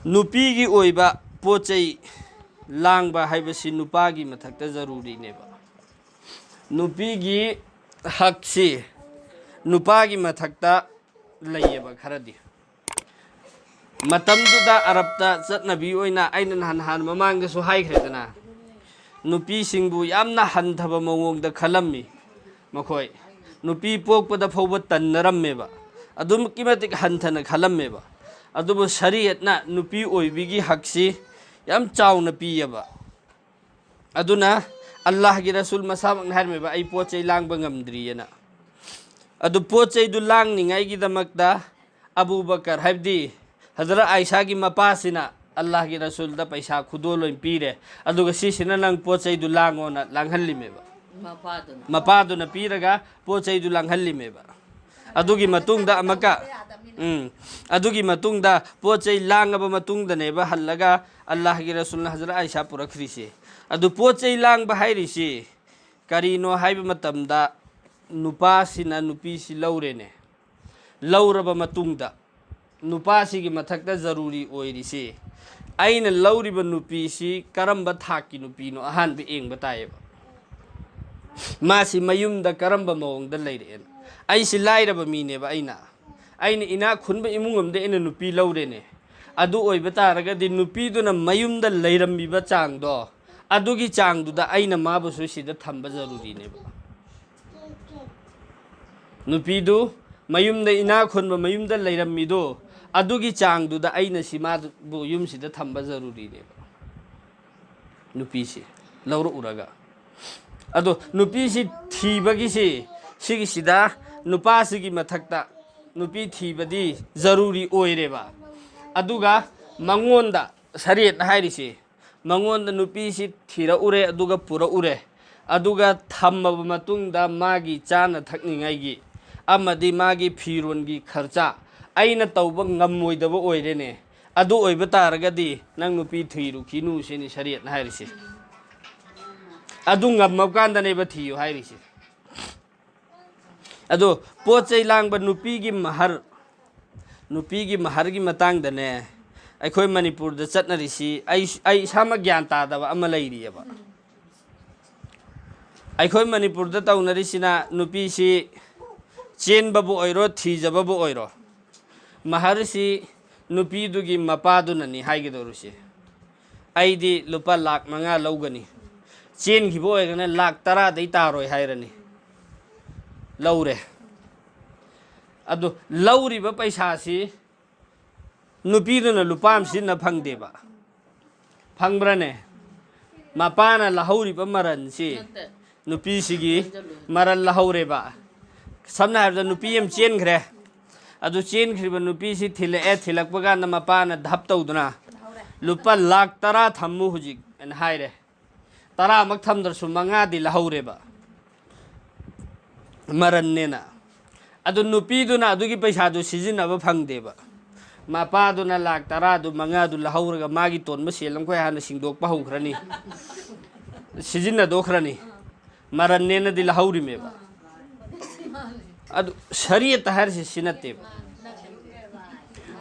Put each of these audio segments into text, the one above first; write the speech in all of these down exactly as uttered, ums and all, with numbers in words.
ꯅꯨꯄꯤꯒꯤ ꯑꯣꯏꯕ ꯄꯣꯠ ꯆꯩ ꯂꯥꯡꯕ ꯍꯥꯏꯕꯁꯤ ꯅꯨꯄꯥꯒꯤ ꯃꯊꯛꯇ ꯖꯔꯨꯔꯤꯅꯦꯕ꯫ ꯅꯨꯄꯤꯒꯤ ꯍꯛꯁꯤ ꯅꯨꯄꯥꯒꯤ ꯃꯊꯛꯇ ꯂꯩꯌꯦꯕ ꯈꯔꯗꯤ꯫ ꯃꯇꯝꯗꯨꯗ ꯑꯔꯕꯇ ꯆꯠꯅꯕꯤ ꯑꯣꯏꯅ, ꯑꯩꯅ ꯅꯍꯥꯟ ꯅꯍꯥꯟ ꯃꯃꯥꯡꯗꯁꯨ ꯍꯥꯏꯈ꯭ꯔꯦꯗꯅ, ꯅꯨꯄꯤꯁꯤꯡꯕꯨ ꯌꯥꯝꯅ ꯍꯟꯊꯕ ꯃꯑꯣꯡꯗ ꯈꯜꯂꯝꯃꯤ꯫ ꯃꯈꯣꯏ ꯅꯨꯄꯤ ꯄꯣꯛꯄꯗ ꯐꯥꯎꯕ ꯇꯟꯅꯔꯝꯃꯦꯕ, ꯑꯗꯨꯛꯀꯤ ꯃꯇꯤꯛ ꯍꯟꯊꯅ ꯈꯜꯂꯝꯃꯦꯕ꯫ ꯑꯗꯨꯕꯨ ꯁꯔꯤꯌꯠꯅ ꯅꯨꯄꯤ ꯑꯣꯏꯕꯒꯤ ꯍꯛꯁꯤ ꯌꯥꯝ ꯆꯥꯎꯅ ꯄꯤꯌꯦꯕ꯫ ꯑꯗꯨꯅ ꯑꯜꯂꯥꯍꯒꯤ ꯔꯁꯨꯜ ꯃꯁꯥꯃꯛꯅ ꯍꯥꯏꯔꯝꯃꯦꯕ, "ꯑꯩ ꯄꯣꯠ ꯆꯩ ꯂꯥꯡꯕ ꯉꯝꯗ꯭ꯔꯤꯑꯅ"꯫ ꯑꯗꯨ ꯄꯣꯠ ꯆꯩꯗꯨ ꯂꯥꯡꯅꯤꯡꯉꯥꯏꯒꯤꯗꯃꯛꯇ ꯑꯕꯨ ꯕꯀꯔ, ꯍꯥꯏꯕꯗꯤ ꯍꯖꯔꯠ ꯑꯥꯏꯁꯥꯒꯤ ꯃꯄꯥꯁꯤꯅ ꯑꯜꯂꯥꯍꯒꯤ ꯔꯁꯨꯜꯗ ꯄꯩꯁꯥ ꯈꯨꯗꯣꯜ ꯑꯣꯏꯅ ꯄꯤꯔꯦ, ꯑꯗꯨꯒ ꯁꯤꯁꯤꯅ ꯅꯪ ꯄꯣꯠ ꯆꯩꯗꯨ ꯂꯥꯡꯉꯣꯅ ꯂꯥꯡꯍꯜꯂꯤꯃꯦꯕ꯫ ꯃꯄꯥꯗꯨꯅ꯫ ꯃꯄꯥꯗꯨꯅ ꯄꯤꯔꯒ ꯄꯣꯠ ꯆꯩꯗꯨ ꯂꯥꯡꯍꯜꯂꯤꯃꯦꯕ꯫ ꯑꯗꯨꯒꯤ ꯃꯇꯨꯡꯗ ꯑꯃꯨꯛꯀ, ꯎꯝ, ꯑꯗꯨꯒꯤ ꯃꯇꯨꯡꯗ ꯄꯣꯠ ꯆꯩ ꯂꯥꯡꯉꯕ ꯃꯇꯨꯡꯗꯅꯦꯕ ꯍꯜꯂꯒ ꯑꯜꯂꯥꯍꯒꯤ ꯔꯁꯨꯜꯅ ꯍꯖꯔꯠ ꯑꯥꯏꯁꯥ ꯄꯨꯔꯛꯈ꯭ꯔꯤꯁꯤ꯫ ꯑꯗꯨ ꯄꯣꯠ ꯆꯩ ꯂꯥꯡꯕ ꯍꯥꯏꯔꯤꯁꯤ ꯀꯔꯤꯅꯣ ꯍꯥꯏꯕ ꯃꯇꯝꯗ, ꯅꯨꯄꯥꯁꯤꯅ ꯅꯨꯄꯤꯁꯤ ꯂꯧꯔꯦꯅꯦ꯫ ꯂꯧꯔꯕ ꯃꯇꯨꯡꯗ ꯅꯨꯄꯥꯁꯤꯒꯤ ꯃꯊꯛꯇ ꯖꯔꯨꯔꯤ ꯑꯣꯏꯔꯤꯁꯤ, ꯑꯩꯅ ꯂꯧꯔꯤꯕ ꯅꯨꯄꯤꯁꯤ ꯀꯔꯝꯕ ꯊꯥꯛꯀꯤ ꯅꯨꯄꯤꯅꯣ ꯑꯍꯥꯟꯕ ꯌꯦꯡꯕ ꯇꯥꯏꯌꯦꯕ꯫ ꯃꯥꯁꯤ ꯃꯌꯨꯝꯗ ꯀꯔꯝꯕ ꯃꯑꯣꯡꯗ ꯂꯩꯔꯛꯑꯦꯅ꯫ ꯑꯩꯁꯤ ꯂꯥꯏꯔꯕ ꯃꯤꯅꯦꯕ, ꯑꯩꯅ, ꯑꯩꯅ ꯏꯅꯥꯛ ꯈꯨꯟꯕ ꯏꯃꯨꯡ ꯑꯃꯗ ꯑꯩꯅ ꯅꯨꯄꯤ ꯂꯧꯔꯦꯅꯦ꯫ ꯑꯗꯨ ꯑꯣꯏꯕ ꯇꯥꯔꯒꯗꯤ ꯅꯨꯄꯤꯗꯨꯅ ꯃꯌꯨꯝꯗ ꯂꯩꯔꯝꯃꯤꯕ ꯆꯥꯡꯗꯣ, ꯑꯗꯨꯒꯤ ꯆꯥꯡꯗꯨꯗ ꯑꯩꯅ ꯃꯥꯕꯨꯁꯨ ꯁꯤꯗ ꯊꯝꯕ ꯖꯔꯨꯔꯤꯅꯦꯕ꯫ ꯅꯨꯄꯤꯗꯨ ꯃꯌꯨꯝꯗ, ꯏꯅꯥꯛ ꯈꯨꯟꯕ ꯃꯌꯨꯝꯗ ꯂꯩꯔꯝꯃꯤꯗꯣ, ꯑꯗꯨꯒꯤ ꯆꯥꯡꯗꯨꯗ ꯑꯩꯅ ꯁꯤ ꯃꯥꯕꯨ ꯌꯨꯝꯁꯤꯗ ꯊꯝꯕ ꯖꯔꯨꯔꯤꯅꯦꯕ꯫ ꯅꯨꯄꯤꯁꯤ ꯂꯧꯔꯛꯎꯔꯒ, ꯑꯗꯣ ꯅꯨꯄꯤꯁꯤ ꯊꯤꯕꯒꯤꯁꯤ, ꯁꯤꯒꯤꯁꯤꯗ ꯅꯨꯄꯥꯁꯤꯒꯤ ꯃꯊꯛꯇ ꯅꯨꯄꯤ ꯊꯤꯕꯗꯤ ꯖꯔꯨꯔꯤ ꯑꯣꯏꯔꯦꯕ꯫ ꯑꯗꯨꯒ ꯃꯉꯣꯟꯗ ꯁꯔꯤꯌꯠꯅ ꯍꯥꯏꯔꯤꯁꯤ, ꯃꯉꯣꯟꯗ ꯅꯨꯄꯤꯁꯤ ꯊꯤꯔꯛꯎꯔꯦ, ꯑꯗꯨꯒ ꯄꯨꯔꯛꯎꯔꯦ, ꯑꯗꯨꯒ ꯊꯝꯃꯕ ꯃꯇꯨꯡꯗ ꯃꯥꯒꯤ ꯆꯥꯅ ꯊꯛꯅꯤꯡꯉꯥꯏꯒꯤ ꯑꯃꯗꯤ ꯃꯥꯒꯤ ꯐꯤꯔꯣꯟꯒꯤ ꯈꯔꯆꯥ ꯑꯩꯅ ꯇꯧꯕ ꯉꯝꯃꯣꯏꯗꯕ ꯑꯣꯏꯔꯦꯅꯦ꯫ ꯑꯗꯨ ꯑꯣꯏꯕ ꯇꯥꯔꯒꯗꯤ ꯅꯪ ꯅꯨꯄꯤ ꯊꯤꯔꯨꯈꯤꯅꯨ ꯁꯤꯅꯤ ꯁꯔꯤꯌꯠꯅ ꯍꯥꯏꯔꯤꯁꯤ꯫ ꯑꯗꯨ ꯉꯝꯃꯀꯥꯟꯗꯅꯦꯕ ꯊꯤꯌꯨ ꯍꯥꯏꯔꯤꯁꯤ꯫ ꯑꯗꯣ ꯄꯣꯠ ꯆꯩ ꯂꯥꯡꯕ, ꯅꯨꯄꯤꯒꯤ ꯃꯍꯔ, ꯅꯨꯄꯤꯒꯤ ꯃꯍꯔꯒꯤ ꯃꯇꯥꯡꯗꯅꯦ, ꯑꯩꯈꯣꯏ ꯃꯅꯤꯄꯨꯔꯗ ꯆꯠꯅꯔꯤꯁꯤ ꯑꯩ ꯑꯩ ꯏꯁꯥꯃꯛ ꯒ꯭ꯌꯥꯟ ꯇꯥꯗꯕ ꯑꯃ ꯂꯩꯔꯤꯑꯕ꯫ ꯑꯩꯈꯣꯏ ꯃꯅꯤꯄꯨꯔꯗ ꯇꯧꯅꯔꯤꯁꯤꯅ ꯅꯨꯄꯤꯁꯤ ꯆꯦꯟꯕꯕꯨ ꯑꯣꯏꯔꯣ, ꯊꯤꯖꯕꯕꯨ ꯑꯣꯏꯔꯣ, ꯃꯍꯔꯁꯤ ꯅꯨꯄꯤꯗꯨꯒꯤ ꯃꯄꯥꯗꯨꯅꯅꯤ ꯍꯥꯏꯒꯗꯧꯔꯤꯁꯦ꯫ "ꯑꯩꯗꯤ ꯂꯨꯄꯥ ꯂꯥꯛ ꯃꯉꯥ ꯂꯧꯒꯅꯤ"꯫ ꯆꯦꯟꯈꯤꯕ ꯑꯣꯏꯔꯒꯅ ꯂꯥꯛ ꯇꯔꯥꯗꯩ ꯇꯥꯔꯣꯏ ꯍꯥꯏꯔꯅꯤ꯫ ꯂꯧꯔꯦ꯫ ꯑꯗꯨ ꯂꯧꯔꯤꯕ ꯄꯩꯁꯥꯁꯤ ꯅꯨꯄꯤꯗꯨꯅ ꯂꯨꯄꯥ ꯑꯃ ꯁꯤꯖꯤꯟꯅ ꯐꯪꯗꯦꯕ꯫ ꯐꯪꯕ꯭ꯔꯅꯦ? ꯃꯄꯥꯅ ꯂꯧꯍꯧꯔꯤꯕ ꯃꯔꯟꯁꯤ ꯅꯨꯄꯤꯁꯤꯒꯤ ꯃꯔꯟ ꯂꯧꯍꯧꯔꯦꯕ꯫ ꯁꯝꯅ ꯍꯥꯏꯔꯕꯗ ꯅꯨꯄꯤ ꯑꯃ ꯆꯦꯟꯈ꯭ꯔꯦ꯫ ꯑꯗꯨ ꯆꯦꯟꯈ꯭ꯔꯤꯕ ꯅꯨꯄꯤꯁꯤ ꯊꯤꯜꯂꯛꯑꯦ, ꯊꯤꯜꯂꯛꯄ ꯀꯥꯟꯗ ꯃꯄꯥꯅ ꯙꯞ ꯇꯧꯗꯨꯅ, "ꯂꯨꯄꯥ ꯂꯥꯛ ꯇꯔꯥ ꯊꯝꯃꯨ ꯍꯧꯖꯤꯛ" ꯑꯅ ꯍꯥꯏꯔꯦ꯫ ꯇꯔꯥꯃꯛ ꯊꯝꯗ꯭ꯔꯁꯨ ꯃꯉꯥꯗꯤ ꯂꯧꯍꯧꯔꯦꯕ, ꯃꯔꯟꯅꯦꯅ꯫ ꯑꯗꯨ ꯅꯨꯄꯤꯗꯨꯅ ꯑꯗꯨꯒꯤ ꯄꯩꯁꯥꯗꯨ ꯁꯤꯖꯤꯟꯅꯕ ꯐꯪꯗꯦꯕ꯫ ꯃꯄꯥꯗꯨꯅ ꯂꯥꯛ ꯇꯔꯥꯗꯨ, ꯃꯉꯥꯗꯨ ꯂꯧꯍꯧꯔꯒ ꯃꯥꯒꯤ ꯇꯣꯟꯕ ꯁꯦꯜ ꯑꯃꯈꯣꯏ ꯍꯥꯟꯅ ꯁꯤꯡꯗꯣꯛꯄ ꯍꯧꯈ꯭ꯔꯅꯤ, ꯁꯤꯖꯤꯟꯅꯗꯣꯛꯈ꯭ꯔꯅꯤ꯫ ꯃꯔꯟꯅꯦꯅꯗꯤ ꯂꯧꯍꯧꯔꯤꯃꯦꯕ꯫ ꯑꯗꯨ ꯁꯔꯤꯌꯠꯇ ꯍꯥꯏꯔꯤꯁꯤ ꯁꯤ ꯅꯠꯇꯦꯕ꯫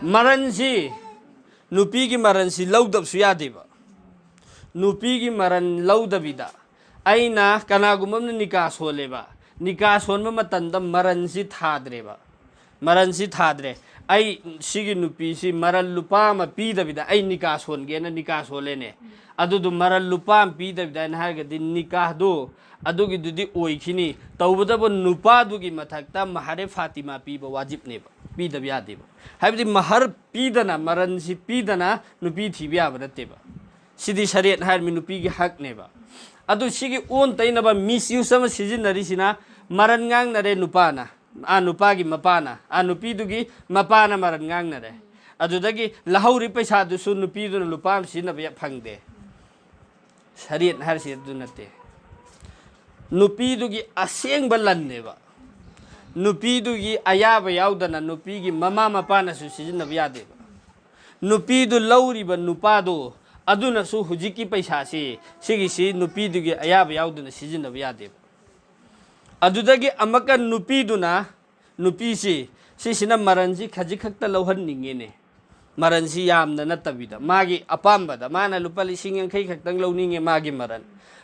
ꯃꯔꯟꯁꯤ, ꯅꯨꯄꯤꯒꯤ ꯃꯔꯟꯁꯤ ꯂꯧꯗꯕꯁꯨ ꯌꯥꯗꯦꯕ꯫ ꯅꯨꯄꯤꯒꯤ ꯃꯔꯟ ꯂꯧꯗꯕꯤꯗ ꯑꯩꯅ ꯀꯅꯥꯒꯨꯝꯕ ꯑꯃꯅ ꯅꯤꯀꯥ ꯁꯣꯜꯂꯦꯕ, ꯅꯤꯀꯥ ꯁꯣꯟꯕ ꯃꯇꯝꯗ ꯃꯔꯟꯁꯤ ꯊꯥꯗ꯭ꯔꯦꯕ, ꯃꯔꯟꯁꯤ ꯊꯥꯗ꯭ꯔꯦ꯫ ꯑꯩ ꯁꯤꯒꯤ ꯅꯨꯄꯤꯁꯤ ꯃꯔꯟ ꯂꯨꯄꯥ ꯑꯃ ꯄꯤꯗꯕꯤꯗ ꯑꯩ ꯅꯤꯀꯥ ꯁꯣꯟꯒꯦꯅ ꯅꯤꯀꯥ ꯁꯣꯜꯂꯦꯅꯦ꯫ ꯑꯗꯨꯗꯨ ꯃꯔꯟ ꯂꯨꯄꯥ ꯑꯃ ꯄꯤꯗꯕꯤꯗ ꯑꯩꯅ ꯍꯥꯏꯔꯒꯗꯤ ꯅꯤꯀꯥꯗꯨ ꯑꯗꯨꯒꯤꯗꯨꯗꯤ ꯑꯣꯏꯈꯤꯅꯤ꯫ ꯇꯧꯕꯇꯕꯨ ꯅꯨꯄꯥꯗꯨꯒꯤ ꯃꯊꯛꯇ ꯃꯍꯔꯦ ꯐꯥꯇꯤꯃꯥ ꯄꯤꯕ ꯋꯥꯖꯤꯕꯅꯦꯕ, ꯄꯤꯗꯕ ꯌꯥꯗꯦꯕ꯫ ꯍꯥꯏꯕꯗꯤ ꯃꯍꯔ ꯄꯤꯗꯅ, ꯃꯔꯟꯁꯤ ꯄꯤꯗꯅ ꯅꯨꯄꯤ ꯊꯤꯕ ꯌꯥꯕ ꯅꯠꯇꯦꯕ꯫ ꯁꯤꯗꯤ ꯁꯔꯤꯌꯠꯅ ꯍꯥꯏꯔꯤꯕ ꯅꯨꯄꯤꯒꯤ ꯍꯛꯅꯦꯕ꯫ ꯑꯗꯨ ꯁꯤꯒꯤ ꯑꯣꯟ ꯇꯩꯅꯕ ꯃꯤꯁꯌꯨꯁ ꯑꯃ ꯁꯤꯖꯤꯟꯅꯔꯤꯁꯤꯅ, ꯃꯔꯟ ꯉꯥꯡꯅꯔꯦ ꯅꯨꯄꯥꯅ, ꯑꯥ, ꯅꯨꯄꯥꯒꯤ ꯃꯄꯥꯅ, ꯑꯥ, ꯅꯨꯄꯤꯗꯨꯒꯤ ꯃꯄꯥꯅ ꯃꯔꯟ ꯉꯥꯡꯅꯔꯦ꯫ ꯑꯗꯨꯗꯒꯤ ꯂꯧꯍꯧꯔꯤ ꯄꯩꯁꯥꯗꯨꯁꯨ ꯅꯨꯄꯤꯗꯨꯅ ꯂꯨꯄꯥ ꯑꯃ ꯁꯤꯖꯤꯟꯅꯕ ꯌꯥ-, ꯐꯪꯗꯦ꯫ ꯁꯔꯤꯌꯠ ꯍꯥꯏꯔꯤꯁꯤ ꯑꯗꯨ ꯅꯠꯇꯦ꯫ ꯅꯨꯄꯤꯗꯨꯒꯤ ꯑꯁꯦꯡꯕ ꯂꯟꯅꯦꯕ꯫ ꯅꯨꯄꯤꯗꯨꯒꯤ ꯑꯌꯥꯕ ꯌꯥꯎꯗꯅ ꯅꯨꯄꯤꯒꯤ ꯃꯃꯥ ꯃꯄꯥꯅꯁꯨ ꯁꯤꯖꯤꯟꯅꯕ ꯌꯥꯗꯦꯕ꯫ ꯅꯨꯄꯤꯗꯨ ꯂꯧꯔꯤꯕ ꯅꯨꯄꯥꯗꯨ ꯑꯗꯨꯅꯁꯨ ꯍꯧꯖꯤꯛꯀꯤ ꯄꯩꯁꯥꯁꯤ, ꯁꯤꯒꯤꯁꯤ ꯅꯨꯄꯤꯗꯨꯒꯤ ꯑꯌꯥꯕ ꯌꯥꯎꯗꯅ ꯁꯤꯖꯤꯟꯅꯕ ꯌꯥꯗꯦꯕ꯫ ꯑꯗꯨꯗꯒꯤ ꯑꯃꯨꯛꯀ ꯅꯨꯄꯤꯗꯨꯅ, ꯅꯨꯄꯤꯁꯤ, ꯁꯤꯁꯤꯅ ꯃꯔꯟꯁꯤ ꯈꯖꯤꯛ ꯈꯛꯇ ꯂꯧꯍꯟꯅꯤꯡꯉꯦꯅꯦ꯫ ꯃꯔꯟꯁꯤ ꯌꯥꯝꯅ ꯅꯠꯇꯕꯤꯗ, ꯃꯥꯒꯤ ꯑꯄꯥꯝꯕꯗ, ꯃꯥꯅ ꯂꯨꯄꯥ ꯂꯤꯁꯤꯡ ꯌꯥꯡꯈꯩ ꯈꯛꯇꯪ ꯂꯧꯅꯤꯡꯉꯦ, ꯃꯥꯒꯤ ꯃꯔꯟ꯫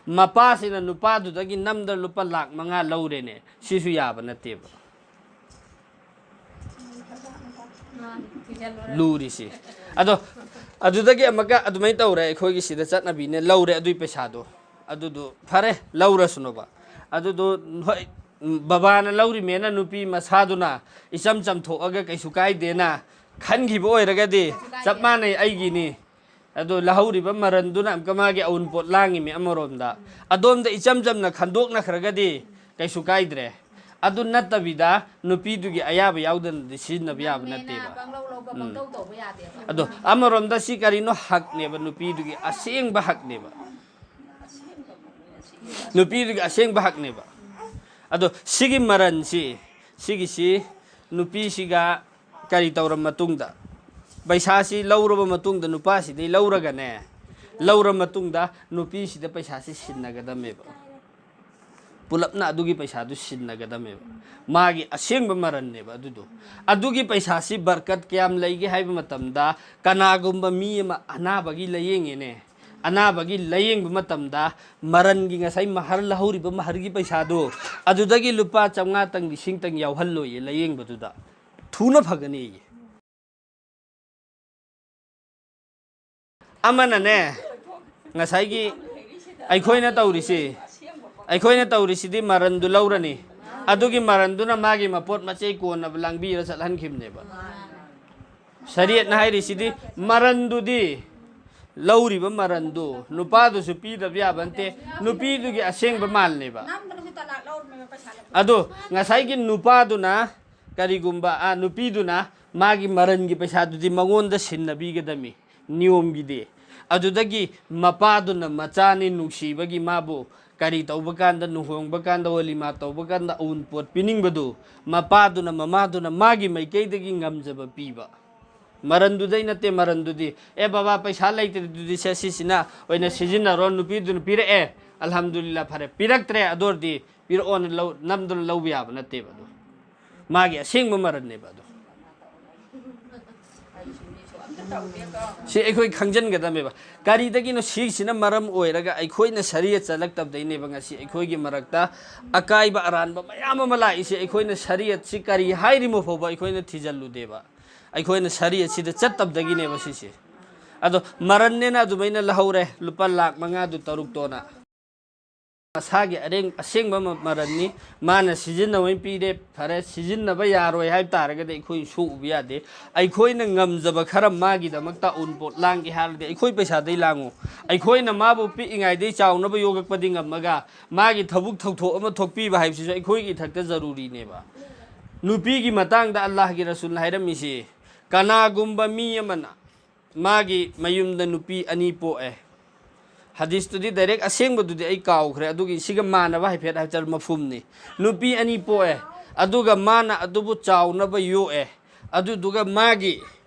ꯃꯄꯥꯁꯤꯅ ꯅꯨꯄꯥꯗꯨꯗꯒꯤ ꯅꯝꯗꯅ ꯂꯨꯄꯥ ꯂꯥꯛ ꯃꯉꯥ ꯂꯧꯔꯦꯅꯦ, ꯁꯤꯁꯨ ꯌꯥꯕ ꯅꯠꯇꯦꯕ꯫ ꯂꯨꯔꯤꯁꯤ꯫ ꯑꯗꯣ, ꯑꯗꯨꯗꯒꯤ ꯑꯃꯨꯛꯀ ꯑꯗꯨꯃꯥꯏꯅ ꯇꯧꯔꯦ, ꯑꯩꯈꯣꯏꯒꯤ ꯁꯤꯗ ꯆꯠꯅꯕꯤꯅꯦ, ꯂꯧꯔꯦ ꯑꯗꯨꯏ ꯄꯩꯁꯥꯗꯣ꯫ ꯑꯗꯨꯗꯣ ꯐꯔꯦ, ꯂꯧꯔꯁꯅꯨꯕ꯫ ꯑꯗꯨꯗꯣ, ꯍꯣꯏ, ꯕꯕꯥꯅ ꯂꯧꯔꯤꯃꯦꯅ ꯅꯨꯄꯤ ꯃꯁꯥꯗꯨꯅ ꯏꯆꯝ ꯆꯝꯊꯣꯛꯑꯒ ꯀꯩꯁꯨ ꯀꯥꯏꯗꯦꯅ ꯈꯟꯈꯤꯕ ꯑꯣꯏꯔꯒꯗꯤ, ꯆꯞ ꯃꯥꯟꯅꯩ, ꯑꯩꯒꯤꯅꯤ꯫ ꯑꯗꯣ ꯂꯧꯍꯧꯔꯤꯕ ꯃꯔꯟꯗꯨꯅ ꯑꯃꯨꯛꯀ ꯃꯥꯒꯤ ꯑꯋꯨꯟꯄꯣꯠ ꯂꯥꯡꯉꯤꯃꯤ ꯑꯃꯔꯣꯝꯗ꯫ ꯑꯗꯣꯝꯗ ꯏꯆꯝ ꯆꯝꯅ ꯈꯟꯗꯣꯛꯅꯈ꯭ꯔꯒꯗꯤ ꯀꯩꯁꯨ ꯀꯥꯏꯗ꯭ꯔꯦ꯫ ꯑꯗꯨ ꯅꯠꯇꯕꯤꯗ ꯅꯨꯄꯤꯗꯨꯒꯤ ꯑꯌꯥꯕ ꯌꯥꯎꯗꯅꯗꯤ ꯁꯤꯖꯤꯟꯅꯕ ꯌꯥꯕ ꯅꯠꯇꯦꯕ꯫ ꯄꯪꯂꯧ ꯂꯧꯕ, ꯎꯝ꯫ ꯄꯪꯇꯧ ꯇꯧꯕ ꯌꯥꯗꯦꯕ꯫ ꯑꯗꯣ ꯑꯃꯔꯣꯝꯗ ꯁꯤ ꯀꯔꯤꯅꯣ? ꯍꯛꯅꯦꯕ, ꯅꯨꯄꯤꯗꯨꯒꯤ ꯑꯁꯦꯡꯕ ꯍꯛꯅꯦꯕ꯫ ꯅꯨꯄꯤꯗꯨꯒꯤ ꯑꯁꯦꯡꯕ ꯍꯛꯅꯦꯕ꯫ ꯑꯗꯣ ꯁꯤꯒꯤ ꯃꯔꯟꯁꯤ, ꯁꯤꯒꯤꯁꯤ ꯅꯨꯄꯤꯁꯤꯒ ꯀꯔꯤ ꯇꯧꯔ ꯃꯇꯨꯡꯗ, ꯄꯩꯁꯥꯁꯤ ꯂꯧꯔꯕ ꯃꯇꯨꯡꯗ, ꯅꯨꯄꯥꯁꯤꯗꯩ ꯂꯧꯔꯒꯅꯦ, ꯂꯧꯔ ꯃꯇꯨꯡꯗ ꯅꯨꯄꯤꯁꯤꯗ ꯄꯩꯁꯥꯁꯤ ꯁꯤꯟꯅꯒꯗꯕꯅꯦꯕ꯫ ꯄꯨꯂꯞꯅ ꯑꯗꯨꯒꯤ ꯄꯩꯁꯥꯗꯨ ꯁꯤꯟꯅꯒꯗꯕꯅꯦꯕ꯫ ꯃꯥꯒꯤ ꯑꯁꯦꯡꯕ ꯃꯔꯟꯅꯦꯕ ꯑꯗꯨꯗꯣ꯫ ꯑꯗꯨꯒꯤ ꯄꯩꯁꯥꯁꯤ ꯕꯔꯀꯠ ꯀꯌꯥꯝ ꯂꯩꯒꯦ ꯍꯥꯏꯕ ꯃꯇꯝꯗ, ꯀꯅꯥꯒꯨꯝꯕ ꯃꯤ ꯑꯃ ꯑꯅꯥꯕꯒꯤ ꯂꯥꯌꯦꯡꯉꯦꯅꯦ, ꯑꯅꯥꯕꯒꯤ ꯂꯥꯌꯦꯡꯕ ꯃꯇꯝꯗ, ꯃꯔꯟꯒꯤ ꯉꯁꯥꯏ ꯃꯍꯔ ꯂꯧꯍꯧꯔꯤꯕ ꯃꯍꯔꯒꯤ ꯄꯩꯁꯥꯗꯣ, ꯑꯗꯨꯗꯒꯤ ꯂꯨꯄꯥ ꯆꯥꯝꯃꯉꯥꯇꯪ, ꯂꯤꯁꯤꯡꯇꯪ ꯌꯥꯎꯍꯜꯂꯣꯏꯌꯦ ꯂꯥꯌꯦꯡꯕꯗꯨꯗ꯫ ꯊꯨꯅ ꯐꯒꯅꯤꯌꯦ꯫ ꯑꯃꯅꯅꯦ, ꯉꯁꯥꯏꯒꯤ ꯑꯩꯈꯣꯏꯅ ꯇꯧꯔꯤꯁꯤ, ꯑꯩꯈꯣꯏꯅ ꯇꯧꯔꯤꯁꯤꯗꯤ ꯃꯔꯟꯗꯨ ꯂꯧꯔꯅꯤ꯫ ꯑꯗꯨꯒꯤ ꯃꯔꯟꯗꯨꯅ ꯃꯥꯒꯤ ꯃꯄꯣꯠ ꯃꯆꯩ ꯀꯣꯟꯅꯕ ꯂꯥꯡꯕꯤꯔ ꯆꯠꯍꯟꯈꯤꯕꯅꯦꯕ꯫ ꯁꯔꯤꯌꯠꯅ ꯍꯥꯏꯔꯤꯁꯤꯗꯤ ꯃꯔꯟꯗꯨꯗꯤ, ꯂꯧꯔꯤꯕ ꯃꯔꯟꯗꯨ ꯅꯨꯄꯥꯗꯨꯁꯨ ꯄꯤꯗꯕ ꯌꯥꯕ ꯅꯠꯇꯦ, ꯅꯨꯄꯤꯗꯨꯒꯤ ꯑꯁꯦꯡꯕ ꯃꯥꯜꯅꯦꯕ꯫ ꯑꯗꯣ ꯉꯁꯥꯏꯒꯤ ꯅꯨꯄꯥꯗꯨꯅ ꯀꯔꯤꯒꯨꯝꯕ, ꯑ, ꯅꯨꯄꯤꯗꯨꯅ ꯃꯥꯒꯤ ꯃꯔꯟꯒꯤ ꯄꯩꯁꯥꯗꯨꯗꯤ ꯃꯉꯣꯟꯗ ꯁꯤꯟꯅꯕꯤꯒꯗꯕꯅꯤ, ꯅꯤꯌꯣꯝꯒꯤꯗꯤ꯫ ꯑꯗꯨꯗꯒꯤ ꯃꯄꯥꯗꯨꯅ ꯃꯆꯥꯅꯤ ꯅꯨꯡꯁꯤꯕꯒꯤ ꯃꯥꯕꯨ ꯀꯔꯤ ꯇꯧꯕ ꯀꯥꯟꯗ, ꯂꯨꯍꯣꯡꯕ ꯀꯥꯟꯗ, ꯋꯥꯂꯤꯃꯥ ꯇꯧꯕ ꯀꯥꯟꯗ ꯑꯎꯟꯄꯣꯠ ꯄꯤꯅꯤꯡꯕꯗꯨ, ꯃꯄꯥꯗꯨꯅ, ꯃꯃꯥꯗꯨꯅ ꯃꯥꯒꯤ ꯃꯥꯏꯀꯩꯗꯒꯤ ꯉꯝꯖꯕ ꯄꯤꯕ꯫ ꯃꯔꯟꯗꯨꯗꯩ ꯅꯠꯇꯦ, ꯃꯔꯟꯗꯨꯗꯤ, "ꯑꯦ ꯕꯕꯥ, ꯄꯩꯁꯥ ꯂꯩꯇ꯭ꯔꯦ, ꯑꯗꯨꯗꯤ ꯁꯦ, ꯁꯤꯁꯤꯅ ꯑꯣꯏꯅ ꯁꯤꯖꯤꯟꯅꯔꯣ", ꯅꯨꯄꯤꯗꯨꯅ ꯄꯤꯔꯛꯑꯦ, "ꯑꯜꯍꯝꯗꯨꯂꯤꯜꯂꯥ, ꯐꯔꯦ"꯫ ꯄꯤꯔꯛꯇ꯭ꯔꯦ, ꯑꯗꯨ ꯑꯣꯏꯔꯗꯤ ꯄꯤꯔꯛꯑꯣꯅ ꯂꯧ-, ꯅꯝꯗꯨꯅ ꯂꯧꯕ ꯌꯥꯕ ꯅꯠꯇꯦꯕ ꯑꯗꯣ꯫ ꯃꯥꯒꯤ ꯑꯁꯦꯡꯕ ꯃꯔꯟꯅꯦꯕ ꯑꯗꯣ꯫ ꯁꯤ ꯑꯩꯈꯣꯏ ꯈꯪꯖꯤꯟꯒꯗꯕꯅꯦꯕ꯫ ꯀꯔꯤꯗꯒꯤꯅꯣ? ꯁꯤꯁꯤꯅ ꯃꯔꯝ ꯑꯣꯏꯔꯒ ꯑꯩꯈꯣꯏꯅ ꯁꯔꯤꯌꯠ ꯆꯠꯂꯛꯇꯕꯗꯩꯅꯦꯕ ꯉꯁꯤ ꯑꯩꯈꯣꯏꯒꯤ ꯃꯔꯛꯇ ꯑꯀꯥꯏꯕ ꯑꯔꯥꯟꯕ ꯃꯌꯥꯝ ꯑꯃ ꯂꯥꯛꯏꯁꯦ꯫ ꯑꯩꯈꯣꯏꯅ ꯁꯔꯤꯌꯠꯁꯤ ꯀꯔꯤ ꯍꯥꯏꯔꯤꯃꯣ ꯐꯥꯎꯕ ꯑꯩꯈꯣꯏꯅ ꯊꯤꯖꯤꯜꯂꯨꯗꯦꯕ꯫ ꯑꯩꯈꯣꯏꯅ ꯁꯔꯤꯌꯠꯁꯤꯗ ꯆꯠꯇꯕꯗꯒꯤꯅꯦꯕ ꯁꯤꯁꯦ꯫ ꯑꯗꯣ ꯃꯔꯟꯅꯦꯅ ꯑꯗꯨꯃꯥꯏꯅ ꯂꯧꯍꯧꯔꯦ, ꯂꯨꯄꯥ ꯂꯥꯛ ꯃꯉꯥꯗꯨ ꯇꯔꯨꯛꯇꯣꯅ꯫ ꯃꯁꯥꯒꯤ ꯑꯔꯦꯡ-, ꯑꯁꯦꯡꯕ ꯃ-, ꯃꯔꯟꯅꯤ꯫ ꯃꯥꯅ ꯁꯤꯖꯤꯟꯅꯕ ꯑꯣꯏꯅ ꯄꯤꯔꯦ, ꯐꯔꯦ, ꯁꯤꯖꯤꯟꯅꯕ ꯌꯥꯔꯣꯏ ꯍꯥꯏꯕ ꯇꯥꯔꯒꯗꯤ ꯑꯩꯈꯣꯏ ꯁꯣꯛꯎꯕ ꯌꯥꯗꯦ꯫ ꯑꯩꯈꯣꯏꯅ ꯉꯝꯖꯕ ꯈꯔ ꯃꯥꯒꯤꯗꯃꯛꯇ ꯑꯎꯟꯄꯣꯠ ꯂꯥꯡꯒꯦ ꯍꯥꯏꯔꯗꯤ ꯑꯩꯈꯣꯏ ꯄꯩꯁꯥꯗꯩ ꯂꯥꯡꯉꯨ꯫ ꯑꯩꯈꯣꯏꯅ ꯃꯥꯕꯨ ꯄꯤꯛꯏꯉꯩꯗꯩ ꯆꯥꯎꯅꯕ ꯌꯣꯛꯂꯛꯄꯗꯤ ꯉꯝꯃꯒ ꯃꯥꯒꯤ ꯊꯕꯛ ꯊꯧꯊꯣꯛ ꯑꯃ ꯊꯣꯛꯄꯤꯕ ꯍꯥꯏꯕꯁꯤꯁꯨ ꯑꯩꯈꯣꯏꯒꯤ ꯏꯊꯛꯇ ꯖꯔꯨꯔꯤꯅꯦꯕ꯫ ꯅꯨꯄꯤꯒꯤ ꯃꯇꯥꯡꯗ ꯑꯜꯂꯥꯍꯒꯤ ꯔꯁꯨꯜꯅ ꯍꯥꯏꯔꯝꯃꯤꯁꯤ, ꯀꯅꯥꯒꯨꯝꯕ ꯃꯤ ꯑꯃꯅ ꯃꯥꯒꯤ ꯃꯌꯨꯝꯗ ꯅꯨꯄꯤ ꯑꯅꯤ ꯄꯣꯛꯑꯦ꯫ ꯍꯗꯤꯁꯇꯨꯗꯤ ꯗꯥꯏꯔꯦꯛ ꯑꯁꯦꯡꯕꯗꯨꯗꯤ ꯑꯩ ꯀꯥꯎꯈ꯭ꯔꯦ, ꯑꯗꯨꯒꯤ ꯁꯤꯒ ꯃꯥꯟꯅꯕ ꯍꯥꯏꯐꯦꯠ ꯍꯥꯏꯇꯥꯔꯦ ꯃꯐꯨꯝꯅꯤ꯫ ꯅꯨꯄꯤ ꯑꯅꯤ ꯄꯣꯛꯑꯦ, ꯑꯗꯨꯒ ꯃꯥꯅ ꯑꯗꯨꯕꯨ ꯆꯥꯎꯅꯕ ꯌꯣꯛꯑꯦ, ꯑꯗꯨꯗꯨꯒ ꯃꯥꯒꯤ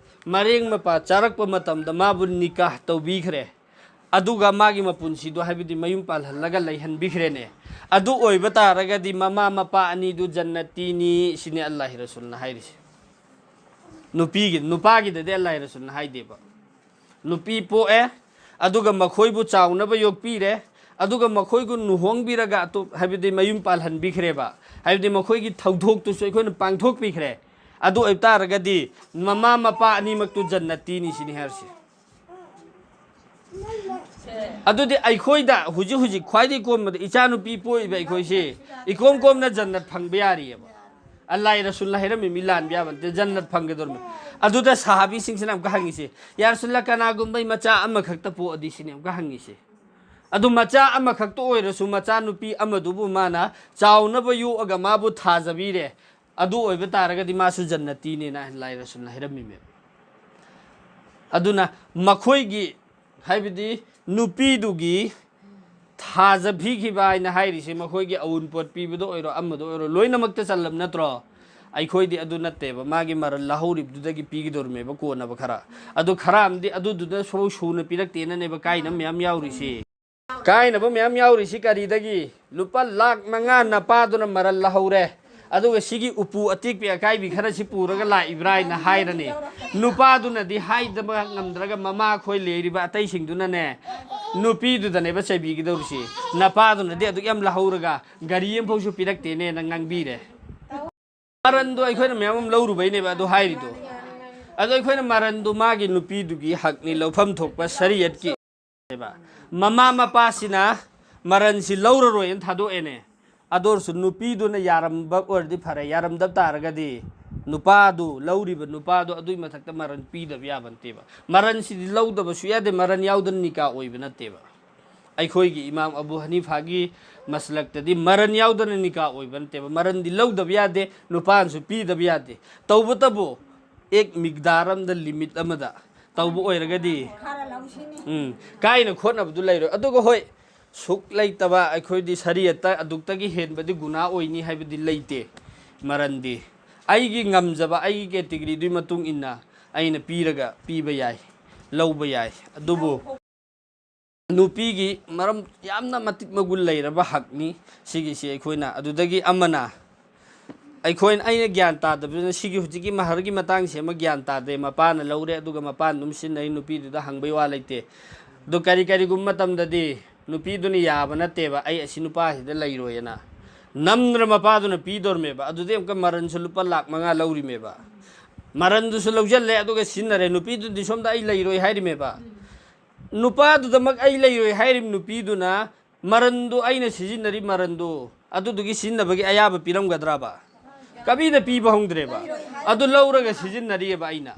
ꯃꯔꯦꯡ ꯃꯄꯥ ꯆꯥꯔꯛꯄ ꯃꯇꯝꯗ ꯃꯥꯕꯨ ꯅꯤꯀꯥꯍ ꯇꯧꯕꯤꯈ꯭ꯔꯦ, ꯑꯗꯨꯒ ꯃꯥꯒꯤ ꯃꯄꯨꯟꯁꯤꯗꯣ, ꯍꯥꯏꯕꯗꯤ ꯃꯌꯨꯝ ꯄꯥꯜꯍꯜꯂꯒ ꯂꯩꯍꯟꯕꯤꯈ꯭ꯔꯦꯅꯦ꯫ ꯑꯗꯨ ꯑꯣꯏꯕ ꯇꯥꯔꯒꯗꯤ ꯃꯃꯥ ꯃꯄꯥ ꯑꯅꯤꯗꯨ ꯖꯟꯅꯇꯤꯅꯤ ꯁꯤꯅꯤ ꯑꯜꯂꯥꯍꯤ ꯔꯁꯨꯜꯅ ꯍꯥꯏꯔꯤꯁꯦ꯫ ꯅꯨꯄꯤꯒꯤ, ꯅꯨꯄꯥꯒꯤꯗꯗꯤ ꯑꯜꯂꯥꯍꯤ ꯔꯁꯨꯜꯅ ꯍꯥꯏꯗꯦꯕ꯫ ꯅꯨꯄꯤ ꯄꯣꯛꯑꯦ, ꯑꯗꯨꯒ ꯃꯈꯣꯏꯕꯨ ꯆꯥꯎꯅꯕ ꯌꯣꯛꯄꯤꯔꯦ, ꯑꯗꯨꯒ ꯃꯈꯣꯏꯕꯨ ꯂꯨꯍꯣꯡꯕꯤꯔꯒ ꯑꯇꯣꯞ-, ꯍꯥꯏꯕꯗꯤ ꯃꯌꯨꯝ ꯄꯥꯜꯍꯟꯕꯤꯈ꯭ꯔꯦꯕ, ꯍꯥꯏꯕꯗꯤ ꯃꯈꯣꯏꯒꯤ ꯊꯧꯗꯣꯛꯇꯨꯁꯨ ꯑꯩꯈꯣꯏꯅ ꯄꯥꯡꯊꯣꯛꯄꯤꯈ꯭ꯔꯦ꯫ ꯑꯗꯨ ꯑꯣꯏꯕ ꯇꯥꯔꯒꯗꯤ ꯃꯃꯥ ꯃꯄꯥ ꯑꯅꯤꯃꯛꯇꯨ ꯖꯟꯅꯇꯤꯅꯤ ꯁꯤꯅꯤ ꯍꯥꯏꯔꯤꯁꯦ꯫ ꯑꯗꯨꯗꯤ ꯑꯩꯈꯣꯏꯗ ꯍꯧꯖꯤꯛ ꯍꯧꯖꯤꯛ ꯈ꯭ꯋꯥꯏꯗꯒꯤ ꯀꯣꯝꯕꯗ ꯏꯆꯥꯅꯨꯄꯤ ꯄꯣꯛꯏꯕ ꯑꯩꯈꯣꯏꯁꯤ ꯏꯀꯣꯝ ꯀꯣꯝꯅ ꯖꯟꯅꯠ ꯐꯪꯕ ꯌꯥꯔꯤꯑꯕ꯫ ꯑꯜꯂꯥꯍ ꯔꯁꯨꯜꯅ ꯍꯥꯏꯔꯝꯃꯤ ꯃꯤ ꯂꯥꯟꯕ ꯌꯥꯕ ꯅꯠꯇꯦ, ꯖꯟꯅꯠ ꯐꯪꯒꯗꯧꯔꯤꯕꯅꯤ꯫ ꯑꯗꯨꯗ ꯁꯍꯥꯕꯤꯁꯤꯡꯁꯤꯅ ꯑꯃꯨꯛꯀ ꯍꯪꯉꯤꯁꯦ, "ꯌꯥ ꯔꯁꯨꯜꯂꯥ, ꯀꯅꯥꯒꯨꯝꯕ ꯃꯆꯥ ꯑꯃꯈꯛꯇ ꯄꯣꯛꯑꯗꯤ?" ꯁꯤꯅꯤ ꯑꯃꯨꯛꯀ ꯍꯪꯉꯤꯁꯦ꯫ ꯑꯗꯨ ꯃꯆꯥ ꯑꯃꯈꯛꯇ ꯑꯣꯏꯔꯁꯨ ꯃꯆꯥꯅꯨꯄꯤ ꯑꯃꯗꯨꯕꯨ ꯃꯥꯅ ꯆꯥꯎꯅꯕ ꯌꯣꯛꯑꯒ ꯃꯥꯕꯨ ꯊꯥꯖꯕꯤꯔꯦ, ꯑꯗꯨ ꯑꯣꯏꯕ ꯇꯥꯔꯒꯗꯤ ꯃꯥꯁꯨ ꯖꯟꯅꯇꯤꯅꯦꯅ ꯑꯜꯂꯥꯍ ꯔꯁꯨꯜꯅ ꯍꯥꯏꯔꯝꯃꯤꯃꯦ꯫ ꯑꯗꯨꯅ ꯃꯈꯣꯏꯒꯤ, ꯍꯥꯏꯕꯗꯤ ꯅꯨꯄꯤꯗꯨꯒꯤ ꯊꯥꯖꯕꯤꯈꯤꯕ ꯍꯥꯏꯅ ꯍꯥꯏꯔꯤꯁꯦ ꯃꯈꯣꯏꯒꯤ ꯑꯎꯟꯄꯣꯠ ꯄꯤꯕꯗ ꯑꯣꯏꯔꯣ, ꯑꯃꯗ ꯑꯣꯏꯔꯣ, ꯂꯣꯏꯅꯃꯛꯇ ꯆꯜꯂꯝ ꯅꯠꯇ꯭ꯔꯣ? ꯑꯩꯈꯣꯏꯗꯤ ꯑꯗꯨ ꯅꯠꯇꯦꯕ, ꯃꯥꯒꯤ ꯃꯔꯜ ꯂꯧꯍꯧꯔꯤꯕꯗꯨꯗꯒꯤ ꯄꯤꯒꯗꯧꯔꯤꯃꯦꯕ ꯀꯣꯟꯅꯕ ꯈꯔ꯫ ꯑꯗꯨ ꯈꯔ ꯑꯃꯗꯤ ꯑꯗꯨꯗꯨꯅ ꯁꯨ-, ꯁꯨꯅ ꯄꯤꯔꯛꯇꯦꯅꯅꯦꯕ ꯀꯥꯏꯅ ꯃꯌꯥꯝ ꯌꯥꯎꯔꯤꯁꯦ꯫ ꯀꯥꯏꯅꯕ ꯃꯌꯥꯝ ꯌꯥꯎꯔꯤꯁꯤ ꯀꯔꯤꯗꯒꯤ? ꯂꯨꯄꯥ ꯂꯥꯛ ꯃꯉꯥ ꯅꯄꯥꯗꯨꯅ ꯃꯔꯜ ꯂꯧꯍꯧꯔꯦ, ꯑꯗꯨꯒ ꯁꯤꯒꯤ ꯎꯄꯨ ꯑꯇꯦꯛꯄꯤ ꯑꯀꯥꯏꯕꯤ ꯈꯔꯁꯤ ꯄꯨꯔꯒ ꯂꯥꯛꯏꯕ꯭ꯔꯥ ꯍꯥꯏꯅ ꯍꯥꯏꯔꯅꯤ꯫ ꯅꯨꯄꯥꯗꯨꯅꯗꯤ ꯍꯥꯏꯗꯕ ꯉꯝꯗ꯭ꯔꯒ ꯃꯃꯥ ꯑꯩꯈꯣꯏ ꯂꯩꯔꯤꯕ ꯑꯇꯩꯁꯤꯡꯗꯨꯅꯅꯦ, ꯅꯨꯄꯤꯗꯨꯗꯅꯦꯕ ꯆꯩꯕꯤꯒꯗꯧꯔꯤꯁꯤ꯫ ꯅꯄꯥꯗꯨꯅꯗꯤ ꯑꯗꯨꯛ ꯌꯥꯝ ꯂꯧꯍꯧꯔꯒ ꯒꯥꯔꯤ ꯑꯃꯐꯥꯎꯁꯨ ꯄꯤꯔꯛꯇꯦꯅꯦꯅ ꯉꯥꯡꯕꯤꯔꯦ꯫ ꯃꯔꯟꯗꯣ ꯑꯩꯈꯣꯏꯅ ꯃꯌꯥꯝ ꯑꯃ ꯂꯧꯔꯨꯕꯩꯅꯦꯕ ꯑꯗꯨ ꯍꯥꯏꯔꯤꯗꯣ꯫ ꯑꯗꯣ ꯑꯩꯈꯣꯏꯅ ꯃꯔꯟꯗꯣ ꯃꯥꯒꯤ ꯅꯨꯄꯤꯗꯨꯒꯤ ꯍꯛꯅꯤ, ꯂꯧꯐꯝ ꯊꯣꯛꯄ ꯁꯔꯤꯌꯠꯀꯤ꯫ ꯃꯃꯥ ꯃꯄꯥꯁꯤꯅ ꯃꯔꯟꯁꯤ ꯂꯧꯔꯔꯣꯏꯅ ꯊꯥꯗꯣꯛꯑꯦꯅꯦ꯫ ꯑꯗꯨ ꯑꯣꯏꯔꯁꯨ ꯅꯨꯄꯤꯗꯨꯅ ꯌꯥꯔꯝꯕ ꯑꯣꯏꯔꯗꯤ ꯐꯔꯦ, ꯌꯥꯔꯝꯗꯕ ꯇꯥꯔꯒꯗꯤ ꯅꯨꯄꯥꯗꯨ, ꯂꯧꯔꯤꯕ ꯅꯨꯄꯥꯗꯣ ꯑꯗꯨꯒꯤ ꯃꯊꯛꯇ ꯃꯔꯟ ꯄꯤꯗꯕ ꯌꯥꯕ ꯅꯠꯇꯦꯕ꯫ ꯃꯔꯟꯁꯤꯗꯤ ꯂꯧꯗꯕꯁꯨ ꯌꯥꯗꯦ, ꯃꯔꯟ ꯌꯥꯎꯗꯅ ꯅꯤꯀꯥ ꯑꯣꯏꯕ ꯅꯠꯇꯦꯕ꯫ ꯑꯩꯈꯣꯏꯒꯤ ꯏꯃꯥꯝ ꯑꯕꯨ ꯍꯅꯤꯐꯥꯒꯤ ꯃꯁꯂꯛꯇꯗꯤ ꯃꯔꯟ ꯌꯥꯎꯗꯅ ꯅꯤꯀꯥ ꯑꯣꯏꯕ ꯅꯠꯇꯦꯕ꯫ ꯃꯔꯟꯗꯤ ꯂꯧꯗꯕ ꯌꯥꯗꯦ, ꯅꯨꯄꯥꯅꯁꯨ ꯄꯤꯗꯕ ꯌꯥꯗꯦ꯫ ꯇꯧꯕꯇꯕꯨ ꯑꯦꯛ ꯃꯤꯛꯗꯥꯔ ꯑꯃꯗ, ꯂꯤꯃꯤꯠ ꯑꯃꯗ ꯇꯧꯕ ꯑꯣꯏꯔꯒꯗꯤ, ꯎꯝ, ꯀꯥꯏꯅ ꯈꯣꯠꯅꯕꯗꯨ ꯂꯩꯔꯣꯏ꯫ ꯑꯗꯨꯒ ꯍꯣꯏ, ꯁꯨꯛ ꯂꯩꯇꯕ ꯑꯩꯈꯣꯏꯗꯤ ꯁꯔꯤꯌꯠꯇ ꯑꯗꯨꯛꯇꯒꯤ ꯍꯦꯟꯕꯗꯤ ꯒꯨꯅꯥ ꯑꯣꯏꯅꯤ ꯍꯥꯏꯕꯗꯤ ꯂꯩꯇꯦ꯫ ꯃꯔꯟꯗꯤ ꯑꯩꯒꯤ ꯉꯝꯖꯕ, ꯑꯩꯒꯤ ꯀꯦꯇꯤꯒꯣꯔꯤꯗꯨꯒꯤ ꯃꯇꯨꯡ ꯏꯟꯅ ꯑꯩꯅ ꯄꯤꯔꯒ ꯄꯤꯕ ꯌꯥꯏ, ꯂꯧꯕ ꯌꯥꯏ꯫ ꯑꯗꯨꯕꯨ ꯅꯨꯄꯤꯒꯤ ꯃꯔꯝ ꯌꯥꯝꯅ ꯃꯇꯤꯛ ꯃꯒꯨꯟ ꯂꯩꯔꯕ ꯍꯛꯅꯤ ꯁꯤꯒꯤꯁꯤ꯫ ꯑꯩꯈꯣꯏꯅ ꯑꯗꯨꯗꯒꯤ ꯑꯃꯅ, ꯑꯩꯈꯣꯏꯅ, ꯑꯩꯅ ꯒ꯭ꯌꯥꯟ ꯇꯥꯗꯕꯅꯤꯅ ꯁꯤꯒꯤ ꯍꯧꯖꯤꯛꯀꯤ ꯃꯍꯔꯒꯤ ꯃꯇꯥꯡꯁꯤ ꯑꯃ ꯒ꯭ꯌꯥꯟ ꯇꯥꯗꯦ꯫ ꯃꯄꯥꯅ ꯂꯧꯔꯦ, ꯑꯗꯨꯒ ꯃꯄꯥꯅ ꯑꯗꯨꯝ ꯁꯤꯖꯤꯟꯅꯔꯤ, ꯅꯨꯄꯤꯗꯨꯗ ꯍꯪꯕꯩ ꯋꯥ ꯂꯩꯇꯦ꯫ ꯑꯗꯣ ꯀꯔꯤ ꯀꯔꯤꯒꯨꯝꯕ ꯃꯇꯝꯗꯗꯤ ꯅꯨꯄꯤꯗꯨꯅ ꯌꯥꯕ ꯅꯠꯇꯦꯕ, "ꯑꯩ ꯑꯁꯤ ꯅꯨꯄꯥꯁꯤꯗ ꯂꯩꯔꯣꯏꯅ"꯫ ꯅꯝꯗꯅ ꯃꯄꯥꯗꯨꯅ ꯄꯤꯗꯧꯔꯃꯦꯕ꯫ ꯑꯗꯨꯗꯤ ꯑꯃꯨꯛꯀ ꯃꯔꯟꯁꯨ ꯂꯨꯄꯥ ꯂꯥꯛ ꯃꯉꯥ ꯂꯧꯔꯤꯃꯦꯕ꯫ ꯃꯔꯟꯗꯨꯁꯨ ꯂꯧꯁꯤꯜꯂꯦ, ꯑꯗꯨꯒ ꯁꯤꯖꯤꯟꯅꯔꯦ꯫ ꯅꯨꯄꯤꯗꯨꯗꯤ ꯁꯣꯝꯗ "ꯑꯩ ꯂꯩꯔꯣꯏ" ꯍꯥꯏꯔꯤꯃꯦꯕ꯫ ꯅꯨꯄꯥꯗꯨꯗꯃꯛ "ꯑꯩ ꯂꯩꯔꯣꯏ" ꯍꯥꯏꯔꯤꯕ ꯅꯨꯄꯤꯗꯨꯅ ꯃꯔꯟꯗꯨ, ꯑꯩꯅ ꯁꯤꯖꯤꯟꯅꯔꯤ ꯃꯔꯟꯗꯨ, ꯑꯗꯨꯗꯨꯒꯤ ꯁꯤꯖꯤꯟꯅꯕꯒꯤ ꯑꯌꯥꯕ ꯄꯤꯔꯝꯒꯗ꯭ꯔꯕ? ꯀꯕꯤꯗ ꯄꯤꯕ ꯍꯧꯗ꯭ꯔꯦꯕ꯫ ꯑꯗꯨ ꯂꯧꯔꯒ ꯁꯤꯖꯤꯟꯅꯔꯤꯑꯕ ꯑꯩꯅ꯫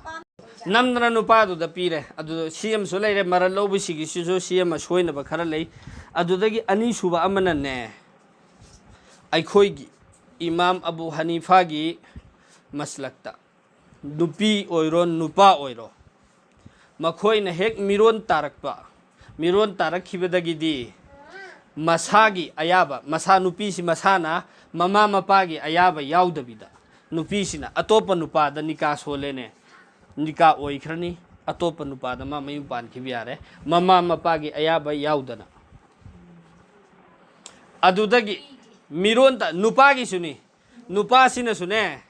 ꯅꯝꯗꯅ ꯅꯨꯄꯥꯗꯨꯗ ꯄꯤꯔꯦ꯫ ꯑꯗꯨ ꯁꯤ ꯑꯃꯁꯨ ꯂꯩꯔꯦ, ꯃꯔꯟ ꯂꯧꯕꯁꯤꯒꯤꯁꯤꯁꯨ ꯁꯤ ꯑꯃ ꯁꯣꯏꯅꯕ ꯈꯔ ꯂꯩ꯫ ꯑꯗꯨꯗꯒꯤ ꯑꯅꯤꯁꯨꯕ ꯑꯃꯅꯅꯦ, ꯑꯩꯈꯣꯏꯒꯤ ꯏꯃꯥꯝ ꯑꯕꯨ ꯍꯅꯤꯐꯥꯒꯤ ꯃꯁꯂꯛꯇ ꯅꯨꯄꯤ ꯑꯣꯏꯔꯣ, ꯅꯨꯄꯥ ꯑꯣꯏꯔꯣ, ꯃꯈꯣꯏꯅ ꯍꯦꯛ ꯃꯤꯔꯣꯟ ꯇꯥꯔꯛꯄ, ꯃꯤꯔꯣꯟ ꯇꯥꯔꯛꯈꯤꯕꯗꯒꯤꯗꯤ ꯃꯁꯥꯒꯤ ꯑꯌꯥꯕ, ꯃꯁꯥ, ꯅꯨꯄꯤꯁꯤ ꯃꯁꯥꯅ ꯃꯃꯥ ꯃꯄꯥꯒꯤ ꯑꯌꯥꯕ ꯌꯥꯎꯗꯕꯤꯗ ꯅꯨꯄꯤꯁꯤꯅ ꯑꯇꯣꯞꯄ ꯅꯨꯄꯥꯗ ꯅꯤꯀꯥ ꯁꯣꯜꯂꯦꯅꯦ, ꯅꯤꯀꯥ ꯑꯣꯏꯈ꯭ꯔꯅꯤ, ꯑꯇꯣꯞꯄ ꯅꯨꯄꯥꯗ ꯃꯥ ꯃꯌꯨꯝ ꯄꯥꯟꯈꯤꯕ ꯌꯥꯔꯦ, ꯃꯃꯥ ꯃꯄꯥꯒꯤ ꯑꯌꯥꯕ ꯌꯥꯎꯗꯅ꯫ ꯑꯗꯨꯗꯒꯤ ꯃꯤꯔꯣꯟ ꯇ-, ꯅꯨꯄꯥꯒꯤꯁꯨꯅꯤ, ꯅꯨꯄꯥꯁꯤꯅꯁꯨꯅꯦ,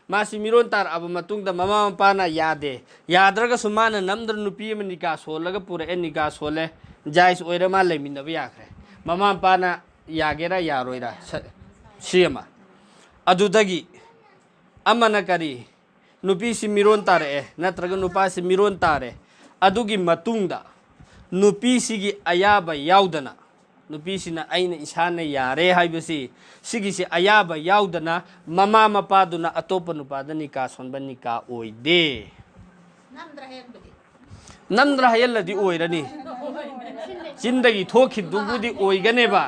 ꯃꯥꯁꯤ ꯃꯤꯔꯣꯟ ꯇꯥꯔꯛꯑꯕ ꯃꯇꯨꯡꯗ ꯃꯃꯥ ꯃꯄꯥꯅ ꯌꯥꯗꯦ꯫ ꯌꯥꯗ꯭ꯔꯒꯁꯨ ꯃꯥꯅ ꯅꯝꯗꯅ ꯅꯨꯄꯤ ꯑꯃ ꯅꯤꯀꯥ ꯁꯣꯜꯂꯒ ꯄꯨꯔꯛꯑꯦ, ꯅꯤꯀꯥ ꯁꯣꯜꯂꯦ, ꯖꯥꯏꯖ ꯑꯣꯏꯔꯦ, ꯃꯥ ꯂꯩꯃꯤꯟꯅꯕ ꯌꯥꯈ꯭ꯔꯦ꯫ ꯃꯃꯥ ꯃꯄꯥꯅ ꯌꯥꯒꯦꯔꯥ ꯌꯥꯔꯣꯏꯔꯥ? ꯁ-, ꯁꯤ ꯑꯃ꯫ ꯑꯗꯨꯗꯒꯤ ꯑꯃꯅ ꯀꯔꯤ? ꯅꯨꯄꯤꯁꯤ ꯃꯤꯔꯣꯟ ꯇꯥꯔꯛꯑꯦ, ꯅꯠꯇ꯭ꯔꯒ ꯅꯨꯄꯥꯁꯤ ꯃꯤꯔꯣꯟ ꯇꯥꯔꯦ꯫ ꯑꯗꯨꯒꯤ ꯃꯇꯨꯡꯗ ꯅꯨꯄꯤꯁꯤꯒꯤ ꯑꯌꯥꯕ ꯌꯥꯎꯗꯅ, ꯅꯨꯄꯤꯁꯤꯅ "ꯑꯩꯅ ꯏꯁꯥꯅ ꯌꯥꯔꯦ" ꯍꯥꯏꯕꯁꯤ, ꯁꯤꯒꯤꯁꯤ ꯑꯌꯥꯕ ꯌꯥꯎꯗꯅ ꯃꯃꯥ ꯃꯄꯥꯗꯨꯅ ꯑꯇꯣꯞꯄ ꯅꯨꯄꯥꯗ ꯅꯤꯀꯥ ꯁꯣꯟꯕ ꯅꯤꯀꯥ ꯑꯣꯏꯗꯦ꯫ ꯅꯝꯗ꯭ꯔ ꯍꯥꯏꯍꯜꯂꯗꯤ ꯑꯣꯏꯔꯅꯤ꯫ ꯆꯤꯟꯗꯒꯤ ꯊꯣꯛꯈꯤꯕꯗꯨꯕꯨꯗꯤ ꯑꯣꯏꯒꯅꯦꯕ꯫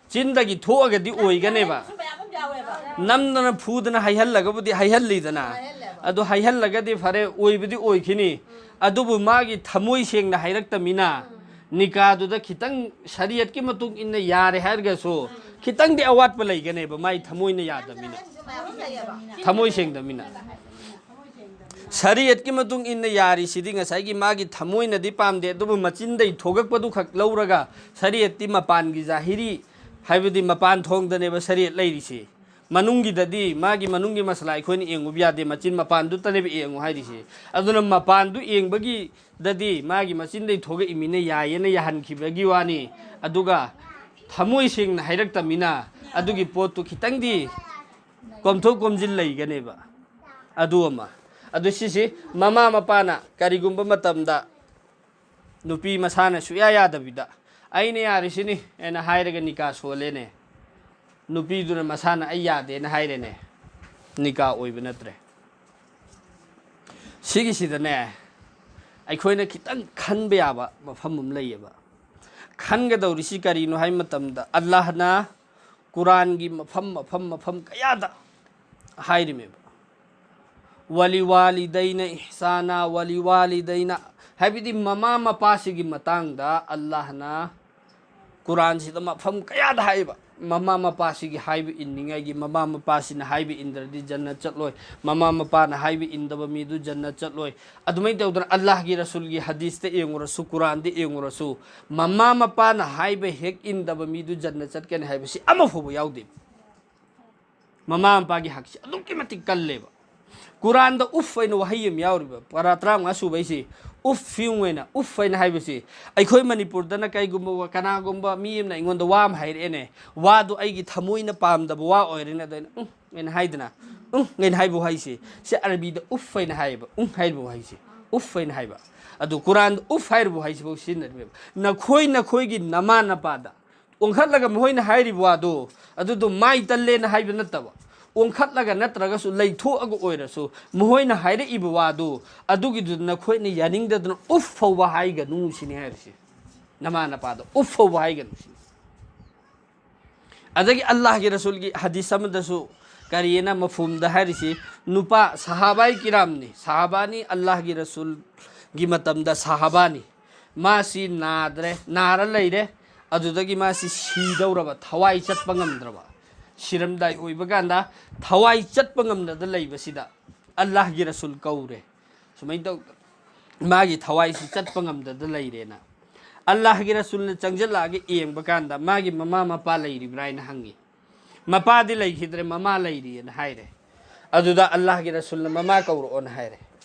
ꯆꯤꯟꯗꯒꯤ ꯊꯣꯛꯑꯒꯗꯤ ꯑꯣꯏꯒꯅꯦꯕ꯫ ꯅꯝꯗꯅ ꯐꯨꯗꯅ ꯍꯥꯏꯍꯜꯂꯒꯕꯨꯗꯤ ꯍꯥꯏꯍꯜꯂꯤꯗꯅ꯫ ꯑꯗꯨ ꯍꯥꯏꯍꯜꯂꯒꯗꯤ ꯐꯔꯦ, ꯑꯣꯏꯕꯗꯤ ꯑꯣꯏꯈꯤꯅꯤ꯫ ꯑꯗꯨꯕꯨ ꯃꯥꯒꯤ ꯊꯃꯣꯏ ꯁꯦꯡꯅ ꯍꯥꯏꯔꯛꯇꯃꯤꯅ, ꯅꯤꯀꯥꯗꯨꯗ ꯈꯤꯇꯪ ꯁꯔꯤꯌꯠꯀꯤ ꯃꯇꯨꯡ ꯏꯟꯅ ꯌꯥꯔꯦ ꯍꯥꯏꯔꯒꯁꯨ, ꯈꯤꯇꯪꯗꯤ ꯑꯋꯥꯠꯄ ꯂꯩꯒꯅꯦꯕ, ꯃꯥꯒꯤ ꯊꯃꯣꯏꯅ ꯌꯥꯗꯃꯤꯅ, ꯊꯃꯣꯏ ꯁꯦꯡꯗꯃꯤꯅ꯫ ꯁꯔꯤꯌꯠꯀꯤ ꯃꯇꯨꯡ ꯏꯟꯅ ꯌꯥꯔꯤꯁꯤꯗꯤ ꯉꯁꯥꯏꯒꯤ ꯃꯥꯒꯤ ꯊꯃꯣꯏꯅꯗꯤ ꯄꯥꯝꯗꯦ, ꯑꯗꯨꯕꯨ ꯃꯆꯤꯟꯗꯩ ꯊꯣꯛꯂꯛꯄꯗꯨ ꯈꯛ ꯂꯧꯔꯒ, ꯁꯔꯤꯌꯠꯇꯤ ꯃꯄꯥꯟꯒꯤ ꯖꯥꯍꯤꯔꯤ, ꯍꯥꯏꯕꯗꯤ ꯃꯄꯥꯟ ꯊꯣꯡꯗꯅꯦꯕ ꯁꯔꯤꯌꯠ ꯂꯩꯔꯤꯁꯤ꯫ ꯃꯅꯨꯡꯒꯤꯗꯗꯤ, ꯃꯥꯒꯤ ꯃꯅꯨꯡꯒꯤ ꯃꯁꯂꯥ ꯑꯩꯈꯣꯏꯅ ꯌꯦꯡꯉꯨꯕ ꯌꯥꯗꯦ, ꯃꯆꯤꯟ ꯃꯄꯥꯟꯗꯨꯇꯅꯦꯕ ꯌꯦꯡꯉꯨ ꯍꯥꯏꯔꯤꯁꯤ꯫ ꯑꯗꯨꯅ ꯃꯄꯥꯟꯗꯨ ꯌꯦꯡꯕꯒꯤꯗꯗꯤ ꯃꯥꯒꯤ ꯃꯆꯤꯟꯗꯩ ꯊꯣꯛꯂꯛꯏ ꯃꯤꯅ ꯌꯥꯏꯌꯦꯅ ꯌꯥꯍꯟꯈꯤꯕꯒꯤ ꯋꯥꯅꯤ, ꯑꯗꯨꯒ ꯊꯃꯣꯏ ꯁꯦꯡꯅ ꯍꯥꯏꯔꯛꯇꯃꯤꯅ ꯑꯗꯨꯒꯤ ꯄꯣꯠꯇꯨ ꯈꯤꯇꯪꯗꯤ ꯀꯣꯝꯊꯣꯛ ꯀꯣꯝꯖꯤꯟ ꯂꯩꯒꯅꯦꯕ꯫ ꯑꯗꯨ ꯑꯃ꯫ ꯑꯗꯨ ꯁꯤꯁꯤ ꯃꯃꯥ ꯃꯄꯥꯅ ꯀꯔꯤꯒꯨꯝꯕ ꯃꯇꯝꯗ ꯅꯨꯄꯤ ꯃꯁꯥꯅ ꯁꯨꯛꯌꯥ ꯌꯥꯗꯕꯤꯗ, "ꯑꯩꯅ ꯌꯥꯔꯤꯁꯤꯅꯤ" ꯍꯥꯏꯅ ꯍꯥꯏꯔꯒ ꯅꯤꯀꯥ ꯁꯣꯜꯂꯦꯅꯦ, ꯅꯨꯄꯤꯗꯨꯅ ꯃꯁꯥꯅ "ꯑꯩ ꯌꯥꯗꯦꯅ" ꯍꯥꯏꯔꯦꯅꯦ, ꯅꯤꯀꯥ ꯑꯣꯏꯕ ꯅꯠꯇ꯭ꯔꯦ꯫ ꯁꯤꯒꯤꯁꯤꯗꯅꯦ, ꯑꯩꯈꯣꯏꯅ ꯈꯤꯇꯪ ꯈꯟꯕ ꯌꯥꯕ ꯃꯐꯝ ꯑꯃ ꯂꯩꯌꯦꯕ꯫ ꯈꯟꯒꯗꯧꯔꯤꯁꯤ ꯀꯔꯤꯅꯣ ꯍꯥꯏꯕ ꯃꯇꯝꯗ, ꯑꯜꯂꯥꯍꯅ ꯀꯨꯔꯥꯟꯒꯤ ꯃꯐꯝ, ꯃꯐꯝ, ꯃꯐꯝ ꯀꯌꯥꯗ ꯍꯥꯏꯔꯤꯃꯦꯕ꯫ "ꯋꯥꯂꯤ ꯋꯥꯂꯤꯗꯩꯅ ꯏꯍꯁꯥꯅ, ꯋꯥꯂꯤ ꯋꯥꯂꯤꯗꯩꯅ", ꯍꯥꯏꯕꯗꯤ ꯃꯃꯥ ꯃꯄꯥꯁꯤꯒꯤ ꯃꯇꯥꯡꯗ ꯑꯜꯂꯥꯍꯅ ꯀꯨꯔꯥꯟꯁꯤꯗ ꯃꯐꯝ ꯀꯌꯥꯗ ꯍꯥꯏꯕ꯫ ꯃꯃꯥ ꯃꯄꯥꯁꯤꯒꯤ ꯍꯥꯏꯕ ꯏꯟꯅꯤꯡꯉꯥꯏꯒꯤ, ꯃꯃꯥ ꯃꯄꯥꯁꯤꯅ ꯍꯥꯏꯕ ꯏꯟꯗ꯭ꯔꯗꯤ ꯖꯟꯅꯠ ꯆꯠꯂꯣꯏ, ꯃꯃꯥ ꯃꯄꯥꯅ ꯍꯥꯏꯕ ꯏꯟꯗꯕ ꯃꯤꯗꯨ ꯖꯟꯅꯠ ꯆꯠꯂꯣꯏ꯫ ꯑꯗꯨꯃꯥꯏꯅ ꯇꯧꯗꯅ ꯑꯜꯂꯥꯍꯒꯤ ꯔꯁꯨꯜꯒꯤ ꯍꯗꯤꯁꯇ ꯌꯦꯡꯉꯨꯔꯁꯨ, ꯀꯨꯔꯥꯟꯗ ꯌꯦꯡꯉꯨꯔꯁꯨ, ꯃꯃꯥ ꯃꯄꯥꯅ ꯍꯥꯏꯕ ꯍꯦꯛ ꯏꯟꯗꯕ ꯃꯤꯗꯨ ꯖꯟꯅꯠ ꯆꯠꯀꯅꯤ ꯍꯥꯏꯕꯁꯤ ꯑꯃꯐꯥꯎꯕ ꯌꯥꯎꯗꯦ꯫ ꯃꯃꯥ ꯃꯄꯥꯒꯤ ꯍꯛꯁꯦ ꯑꯗꯨꯛꯀꯤ ꯃꯇꯤꯛ ꯀꯜꯂꯦꯕ꯫ ꯀꯨꯔꯥꯟꯗ ꯎꯐ ꯍꯥꯏꯅ ꯋꯥꯍꯩ ꯑꯃ ꯌꯥꯎꯔꯤꯕ, ꯄꯔꯥ ꯇꯔꯥꯃꯉꯥ ꯁꯨꯕꯩꯁꯤ, ꯎꯐ ꯐꯤꯌꯨꯡ ꯑꯣꯏꯅ, ꯎꯐ ꯍꯥꯏꯅ ꯍꯥꯏꯕꯁꯤ, ꯑꯩꯈꯣꯏ ꯃꯅꯤꯄꯨꯔꯗꯅ ꯀꯩꯒꯨꯝꯕ ꯋꯥ-, ꯀꯅꯥꯒꯨꯝꯕ ꯃꯤ ꯑꯃꯅ ꯑꯩꯉꯣꯟꯗ ꯋꯥ ꯑꯃ ꯍꯥꯏꯔꯛꯑꯦꯅꯦ, ꯋꯥꯗꯨ ꯑꯩꯒꯤ ꯊꯃꯣꯏꯅ ꯄꯥꯝꯗꯕ ꯋꯥ ꯑꯣꯏꯔꯦꯅꯦ, ꯑꯗꯣ ꯑꯩꯅ ꯎꯝ ꯑꯩꯅ ꯍꯥꯏꯗꯅ, ꯎꯝ ꯑꯩꯅ ꯍꯥꯏꯕ ꯋꯥꯍꯩꯁꯤ, ꯁꯤ ꯑꯔꯕꯤꯗ ꯎꯐ ꯍꯥꯏꯅ ꯍꯥꯏꯌꯦꯕ, ꯎꯝ ꯍꯥꯏꯔꯤꯕ ꯋꯥꯍꯩꯁꯤ, ꯎꯐ ꯍꯥꯏꯅ ꯍꯥꯏꯕ꯫ ꯑꯗꯨ ꯀꯨꯔꯥꯟꯗ ꯎꯐ ꯍꯥꯏꯔꯤꯕ ꯋꯥꯍꯩꯁꯤꯐꯥꯎ ꯁꯤꯖꯤꯟꯅꯔꯤꯕ꯫ ꯅꯈꯣꯏ ꯅꯈꯣꯏꯒꯤ ꯅꯃꯥ ꯅꯄꯥꯗ ꯑꯣꯟꯈꯠꯂꯒ ꯃꯈꯣꯏꯅ ꯍꯥꯏꯔꯤꯕ ꯋꯥꯗꯣ, ꯑꯗꯨꯗꯣ ꯃꯥꯏ ꯇꯜꯂꯦꯅ ꯍꯥꯏꯕ ꯅꯠꯇꯕ, ꯑꯣꯟꯈꯠꯂꯒ ꯅꯠꯇ꯭ꯔꯒꯁꯨ ꯂꯩꯊꯣꯛꯑꯒ ꯑꯣꯏꯔꯁꯨ, ꯃꯈꯣꯏꯅ ꯍꯥꯏꯔꯛꯏꯕ ꯋꯥꯗꯣ, ꯑꯗꯨꯒꯤꯗꯨ ꯅꯈꯣꯏꯅ ꯌꯥꯅꯤꯡꯗꯗꯅ ꯎꯐ ꯐꯥꯎꯕ ꯍꯥꯏꯒꯅꯨ ꯁꯤꯅꯤ ꯍꯥꯏꯔꯤꯁꯤ꯫ ꯅꯃꯥ ꯅꯄꯥꯗ ꯎꯐ ꯐꯥꯎꯕ ꯍꯥꯏꯒꯅꯨ ꯁꯤꯅꯤ꯫ ꯑꯗꯒꯤ ꯑꯜꯂꯥꯍꯒꯤ ꯔꯁꯨꯜꯒꯤ ꯍꯗꯤꯁ ꯑꯃꯗꯁꯨ ꯀꯔꯤꯅ ꯃꯐꯨꯝꯗ ꯍꯥꯏꯔꯤꯁꯤ, ꯅꯨꯄꯥ ꯁꯍꯥꯕꯥꯏ ꯀꯤꯔꯥꯝꯅꯤ, ꯁꯍꯥꯕꯥꯅꯤ, ꯑꯜꯂꯥꯍꯒꯤ ꯔꯁꯨꯜꯒꯤ ꯃꯇꯝꯗ ꯁꯍꯥꯕꯥꯅꯤ꯫ ꯃꯥꯁꯤ ꯅꯥꯗ꯭ꯔꯦ, ꯅꯥꯔ ꯂꯩꯔꯦ꯫ ꯑꯗꯨꯗꯒꯤ ꯃꯥꯁꯤ ꯁꯤꯗꯧꯔꯕ, ꯊꯋꯥꯏ ꯆꯠꯄ ꯉꯝꯗ꯭ꯔꯕ, ꯁꯤꯔꯝꯗꯥꯏ ꯑꯣꯏꯕ ꯀꯥꯟꯗ ꯊꯋꯥꯏ ꯆꯠꯄ ꯉꯝꯗꯗ ꯂꯩꯕꯁꯤꯗ ꯑꯜꯂꯥꯍꯒꯤ ꯔꯁꯨꯜ ꯀꯧꯔꯦ꯫ ꯁꯨꯃꯥꯏꯅ ꯇꯧ, ꯃꯥꯒꯤ ꯊꯋꯥꯏꯁꯤ ꯆꯠꯄ ꯉꯝꯗꯗ ꯂꯩꯔꯦꯅ꯫ ꯑꯜꯂꯥꯍꯒꯤ ꯔꯁꯨꯜꯅ ꯆꯪꯁꯤꯜꯂꯛꯑꯒ ꯌꯦꯡꯕ ꯀꯥꯟꯗ ꯃꯥꯒꯤ ꯃꯃꯥ ꯃꯄꯥ ꯂꯩꯔꯤꯕ꯭ꯔꯥ ꯍꯥꯏꯅ ꯍꯪꯉꯤ꯫ ꯃꯄꯥꯗꯤ ꯂꯩꯈꯤꯗ꯭ꯔꯦ, ꯃꯃꯥ ꯂꯩꯔꯤꯑꯅ ꯍꯥꯏꯔꯦ꯫ ꯑꯗꯨꯗ ꯑꯜꯂꯥꯍꯒꯤ ꯔꯁꯨꯜꯅ ꯃꯃꯥ ꯀꯧꯔꯛꯑꯣꯅ ꯍꯥꯏꯔꯦ꯫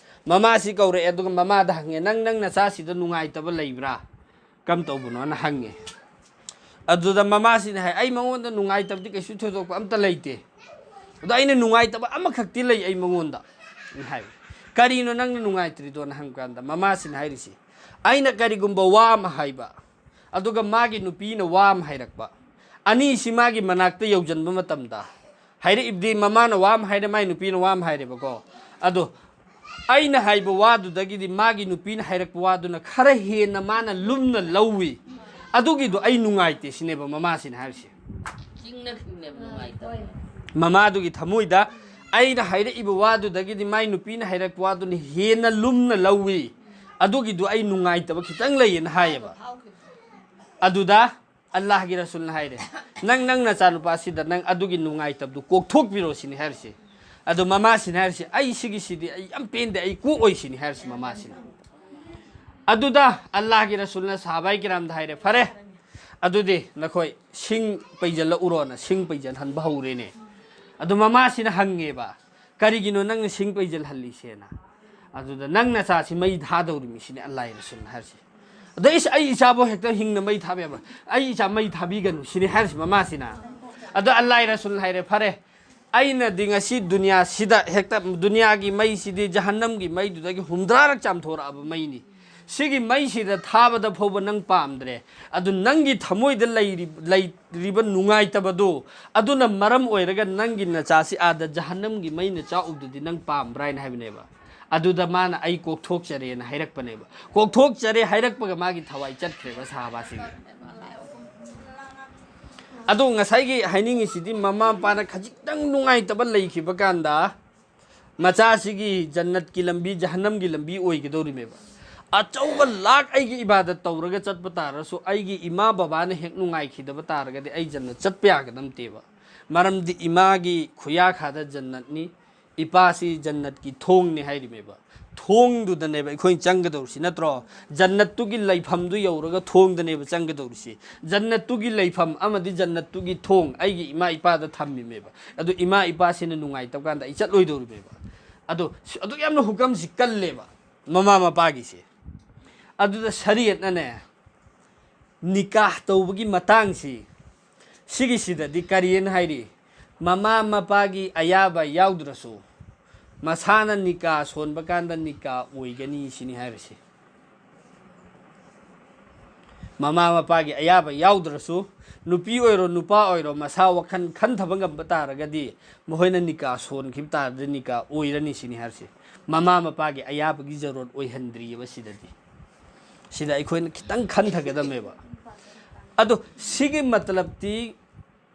ꯃꯃꯥꯁꯤ ꯀꯧꯔꯛꯑꯦ, ꯑꯗꯨꯒ ꯃꯃꯥꯗ ꯍꯪꯉꯦ, "ꯅꯪ, ꯅꯪ ꯅꯆꯥꯁꯤꯗ ꯅꯨꯡꯉꯥꯏꯇꯕ ꯂꯩꯕ꯭ꯔꯥ? ꯀꯝ ꯇꯧꯕꯅꯣꯅ?" ꯍꯪꯉꯦ꯫ ꯑꯗꯨꯗ ꯃꯃꯥꯁꯤꯅ ꯍꯥꯏ, "ꯑꯩ ꯃꯉꯣꯟꯗ ꯅꯨꯡꯉꯥꯏꯇꯕꯗꯤ ꯀꯩꯁꯨ ꯊꯣꯏꯗꯣꯛꯄ ꯑꯝꯇ ꯂꯩꯇꯦ꯫ ꯑꯗꯣ ꯑꯩꯅ ꯅꯨꯡꯉꯥꯏꯇꯕ ꯑꯃꯈꯛꯇꯤ ꯂꯩ ꯑꯩ ꯃꯉꯣꯟꯗ", ꯍꯥꯏ꯫ "ꯀꯔꯤꯅꯣ ꯅꯪꯅ ꯅꯨꯡꯉꯥꯏꯇ꯭ꯔꯤꯗꯣꯅ?" ꯍꯪꯕ ꯀꯥꯟꯗ ꯃꯃꯥꯁꯤꯅ ꯍꯥꯏꯔꯤꯁꯤ, "ꯑꯩꯅ ꯀꯔꯤꯒꯨꯝꯕ ꯋꯥ ꯑꯃ ꯍꯥꯏꯕ, ꯑꯗꯨꯒ ꯃꯥꯒꯤ ꯅꯨꯄꯤꯅ ꯋꯥ ꯑꯃ ꯍꯥꯏꯔꯛꯄ, ꯑꯅꯤꯁꯤ ꯃꯥꯒꯤ ꯃꯅꯥꯛꯇ ꯌꯧꯁꯤꯟꯕ ꯃꯇꯝꯗ", ꯍꯥꯏꯔꯛꯏꯕꯗꯤ ꯃꯃꯥꯅ ꯋꯥ ꯑꯃ ꯍꯥꯏꯔꯦ, ꯃꯥꯏ ꯅꯨꯄꯤꯅ ꯋꯥ ꯑꯃ ꯍꯥꯏꯔꯦꯕꯀꯣ꯫ ꯑꯗꯣ ꯑꯩꯅ ꯍꯥꯏꯕ ꯋꯥꯗꯨꯗꯒꯤꯗꯤ ꯃꯥꯒꯤ ꯅꯨꯄꯤꯅ ꯍꯥꯏꯔꯛꯄ ꯋꯥꯗꯨꯅ ꯈꯔ ꯍꯦꯟꯅ ꯃꯥꯅ ꯂꯨꯝꯅ ꯂꯧꯏ꯫ ꯑꯗꯨꯒꯤꯗꯣ ꯑꯩ ꯅꯨꯡꯉꯥꯏꯇꯦ ꯁꯤꯅꯦꯕ ꯃꯃꯥꯁꯤꯅ ꯍꯥꯏꯔꯤꯁꯦ꯫ ꯆꯤꯡꯅꯈꯤꯕꯅꯦꯕ ꯅꯨꯡꯉꯥꯏꯇꯕ꯫ ꯃꯃꯥꯗꯨꯒꯤ ꯊꯃꯣꯏꯗ ꯑꯩꯅ ꯍꯥꯏꯔꯛꯏꯕ ꯋꯥꯗꯨꯗꯒꯤꯗꯤ ꯃꯥꯏ ꯅꯨꯄꯤꯅ ꯍꯥꯏꯔꯛꯄ ꯋꯥꯗꯨꯅ ꯍꯦꯟꯅ ꯂꯨꯝꯅ ꯂꯧꯏ꯫ ꯑꯗꯨꯒꯤꯗꯨ ꯑꯩ ꯅꯨꯡꯉꯥꯏꯇꯕ ꯈꯤꯇꯪ ꯂꯩꯌꯦꯅ ꯍꯥꯏꯌꯦꯕ꯫ ꯑꯗꯨꯗ ꯑꯜꯂꯥꯍꯒꯤ ꯔꯁꯨꯜꯅ ꯍꯥꯏꯔꯦ, "ꯅꯪ, ꯅꯪ ꯅꯆꯥꯅꯨꯄꯥꯁꯤꯗ ꯅꯪ ꯑꯗꯨꯒꯤ ꯅꯨꯡꯉꯥꯏꯇꯕꯗꯨ ꯀꯣꯛꯊꯣꯛꯄꯤꯔꯣ" ꯁꯤꯅꯤ ꯍꯥꯏꯔꯤꯁꯦ꯫ ꯑꯗꯣ ꯃꯃꯥꯁꯤꯅ ꯍꯥꯏꯔꯤꯁꯦ, "ꯑꯩ ꯁꯤꯒꯤꯁꯤꯗꯤ ꯑꯩ ꯌꯥꯝ ꯄꯦꯟꯗꯦ, ꯑꯩ ꯀꯣꯛꯑꯣꯏ" ꯁꯤꯅꯤ ꯍꯥꯏꯔꯤꯁꯦ ꯃꯃꯥꯁꯤꯅ꯫ ꯑꯗꯨꯗ ꯑꯜꯂꯥꯍꯒꯤ ꯔꯁꯨꯜꯅ ꯁꯍꯥꯕꯥꯏ ꯀꯤꯔꯥꯝꯗ ꯍꯥꯏꯔꯦ, "ꯐꯔꯦ, ꯑꯗꯨꯗꯤ ꯅꯈꯣꯏ ꯁꯤꯡ ꯄꯩꯖꯜꯂꯛꯎꯔꯣꯅ" ꯁꯤꯡ ꯄꯩꯖꯜꯍꯟꯕ ꯍꯧꯔꯦꯅꯦ꯫ ꯑꯗꯣ ꯃꯃꯥꯁꯤꯅ ꯍꯪꯉꯦꯕ, "ꯀꯔꯤꯒꯤꯅꯣ ꯅꯪꯅ ꯁꯤꯡ ꯄꯩꯁꯤꯜꯍꯜꯂꯤꯁꯦꯅ?" ꯑꯗꯨꯗ, "ꯅꯪ ꯅꯆꯥꯁꯤ ꯃꯩ ꯊꯥꯗꯧꯔꯤꯃꯤ ꯁꯤꯅꯤ ꯑꯜꯂꯥꯍ ꯔꯁꯨꯜꯅ ꯍꯥꯏꯔꯤꯁꯦ꯫ ꯑꯗꯣ ꯏꯁ, ꯑꯩ ꯏꯆꯥꯕꯨ ꯍꯦꯛꯇ ꯍꯤꯡꯅ ꯃꯩ ꯊꯥꯕ ꯌꯥꯕ꯭ꯔꯥ? ꯑꯩ ꯏꯆꯥ ꯃꯩ ꯊꯥꯕꯤꯒꯅꯨ ꯁꯤꯅꯤ ꯍꯥꯏꯔꯤꯁꯦ ꯃꯃꯥꯁꯤꯅ꯫" ꯑꯗꯣ ꯑꯜꯂꯥꯍ ꯔꯁꯨꯜꯅ ꯍꯥꯏꯔꯦ, "ꯐꯔꯦ, ꯑꯩꯅꯗꯤ ꯉꯁꯤ ꯗꯨꯅꯤꯌꯥꯁꯤꯗ ꯍꯦꯛꯇ ꯗꯨꯅꯤꯌꯥꯒꯤ ꯃꯩꯁꯤꯗꯤ ꯖꯍꯟꯅꯝꯒꯤ ꯃꯩꯗꯨꯗꯒꯤ ꯍꯨꯝꯗ꯭ꯔꯥꯔꯛ ꯆꯥꯝꯊꯣꯔꯛꯑꯕ ꯃꯩꯅꯤ꯫ ꯁꯤꯒꯤ ꯃꯩꯁꯤꯗ ꯊꯥꯕꯗ ꯐꯥꯎꯕ ꯅꯪ ꯄꯥꯝꯗ꯭ꯔꯦ꯫ ꯑꯗꯨ ꯅꯪꯒꯤ ꯊꯃꯣꯏꯗ ꯂꯩꯔꯤ-, ꯂꯩꯔꯤꯕ ꯅꯨꯡꯉꯥꯏꯇꯕꯗꯨ ꯑꯗꯨꯅ ꯃꯔꯝ ꯑꯣꯏꯔꯒ ꯅꯪꯒꯤ ꯅꯆꯥꯁꯤ ꯑꯥꯗ ꯖꯍꯟꯅꯝꯒꯤ ꯃꯩꯅ ꯆꯥꯛꯎꯕꯗꯨꯗꯤ ꯅꯪ ꯄꯥꯝꯕ꯭ꯔꯥ?" ꯍꯥꯏꯅ ꯍꯥꯏꯕꯅꯦꯕ꯫ ꯑꯗꯨꯗ ꯃꯥꯅ, "ꯑꯩ ꯀꯣꯛꯊꯣꯛꯆꯔꯦꯅ" ꯍꯥꯏꯔꯛꯄꯅꯦꯕ꯫ ꯀꯣꯛꯊꯣꯛꯆꯔꯦ ꯍꯥꯏꯔꯛꯄꯒ ꯃꯥꯒꯤ ꯊꯋꯥꯏ ꯆꯠꯈ꯭ꯔꯦꯕ ꯁꯍꯥꯕꯥꯁꯤꯒꯤ꯫ ꯑꯗꯣ ꯉꯁꯥꯏꯒꯤ ꯍꯥꯏꯅꯤꯡꯉꯤꯁꯤꯗꯤ, ꯃꯃꯥ ꯃꯄꯥꯅ ꯈꯖꯤꯛꯇꯪ ꯅꯨꯡꯉꯥꯏꯇꯕ ꯂꯩꯈꯤꯕ ꯀꯥꯟꯗ, ꯃꯆꯥꯁꯤꯒꯤ ꯖꯟꯅꯠꯀꯤ ꯂꯝꯕꯤ, ꯖꯍꯟꯅꯝꯒꯤ ꯂꯝꯕꯤ ꯑꯣꯏꯒꯗꯧꯔꯤꯃꯦꯕ꯫ ꯑꯆꯧꯕ ꯂꯥꯛ ꯑꯩꯒꯤ ꯏꯕꯥꯗꯠ ꯇꯧꯔꯒ ꯆꯠꯄ ꯇꯥꯔꯁꯨ, ꯑꯩꯒꯤ ꯏꯃꯥ ꯕꯕꯥꯅ ꯍꯦꯛ ꯅꯨꯡꯉꯥꯏꯈꯤꯗꯕ ꯇꯥꯔꯒꯗꯤ, ꯑꯩ ꯖꯟꯅꯠ ꯆꯠꯄ ꯌꯥꯒꯗꯕ ꯅꯠꯇꯦꯕ꯫ ꯃꯔꯝꯗꯤ ꯏꯃꯥꯒꯤ ꯈꯨꯌꯥꯈꯥꯗ ꯖꯟꯅꯠꯅꯤ, ꯏꯄꯥꯁꯤ ꯖꯟꯅꯠꯀꯤ ꯊꯣꯡꯅꯤ ꯍꯥꯏꯔꯤꯃꯦꯕ꯫ ꯊꯣꯡꯗꯨꯗꯅꯦꯕ ꯑꯩꯈꯣꯏꯅ ꯆꯪꯒꯗꯧꯔꯤꯁꯤ, ꯅꯠꯇ꯭ꯔꯣ? ꯖꯟꯅꯠꯇꯨꯒꯤ ꯂꯩꯐꯝꯗꯨ ꯌꯧꯔꯒ ꯊꯣꯡꯗꯅꯦꯕ ꯆꯪꯒꯗꯧꯔꯤꯁꯤ꯫ ꯖꯟꯅꯠꯇꯨꯒꯤ ꯂꯩꯐꯝ ꯑꯃꯗꯤ ꯖꯟꯅꯠꯇꯨꯒꯤ ꯊꯣꯡ ꯑꯩꯒꯤ ꯏꯃꯥ ꯏꯄꯥꯗ ꯊꯝꯃꯤꯃꯦꯕ꯫ ꯑꯗꯨ ꯏꯃꯥ ꯏꯄꯥꯁꯤꯅ ꯅꯨꯡꯉꯥꯏꯇꯕ ꯀꯥꯟꯗ ꯑꯩ ꯆꯠꯂꯣꯏꯗꯧꯔꯤꯃꯦꯕ꯫ ꯑꯗꯣ ꯁꯤ-, ꯑꯗꯨꯛ ꯌꯥꯝꯅ ꯍꯨꯀꯝꯁꯤ ꯀꯜꯂꯦꯕ ꯃꯃꯥ ꯃꯄꯥꯒꯤꯁꯦ꯫ ꯑꯗꯨꯗ ꯁꯔꯤꯌꯠꯅꯅꯦ, ꯅꯤꯀꯥꯍ ꯇꯧꯕꯒꯤ ꯃꯇꯥꯡꯁꯤ, ꯁꯤꯒꯤꯁꯤꯗꯗꯤ ꯀꯔꯤꯅ ꯍꯥꯏꯔꯤ? ꯃꯃꯥ ꯃꯄꯥꯒꯤ ꯑꯌꯥꯕ ꯌꯥꯎꯗ꯭ꯔꯁꯨ ꯃꯁꯥꯅ ꯅꯤꯀꯥ ꯁꯣꯟꯕ ꯀꯥꯟꯗ ꯅꯤꯀꯥ ꯑꯣꯏꯒꯅꯤ ꯁꯤꯅꯤ ꯍꯥꯏꯔꯤꯁꯤ꯫ ꯃꯃꯥ ꯃꯄꯥꯒꯤ ꯑꯌꯥꯕ ꯌꯥꯎꯗ꯭ꯔꯁꯨ, ꯅꯨꯄꯤ ꯑꯣꯏꯔꯣ ꯅꯨꯄꯥ ꯑꯣꯏꯔꯣ, ꯃꯁꯥ ꯋꯥꯈꯜ ꯈꯟꯊꯕ ꯉꯝꯕ ꯇꯥꯔꯒꯗꯤ, ꯃꯈꯣꯏꯅ ꯅꯤꯀꯥ ꯁꯣꯟꯈꯤꯕ ꯇꯥꯔꯗꯤ ꯅꯤꯀꯥ ꯑꯣꯏꯔꯅꯤ ꯁꯤꯅꯤ ꯍꯥꯏꯔꯤꯁꯤ꯫ ꯃꯃꯥ ꯃꯄꯥꯒꯤ ꯑꯌꯥꯕꯒꯤ ꯖꯔꯨꯔꯠ ꯑꯣꯏꯍꯟꯗ꯭ꯔꯤꯑꯕ ꯁꯤꯗꯗꯤ꯫ ꯁꯤꯗ ꯑꯩꯈꯣꯏꯅ ꯈꯤꯇꯪ ꯈꯟꯊꯒꯗꯕꯅꯦꯕ꯫ ꯑꯗꯣ ꯁꯤꯒꯤ ꯃꯇꯂꯕꯇꯤ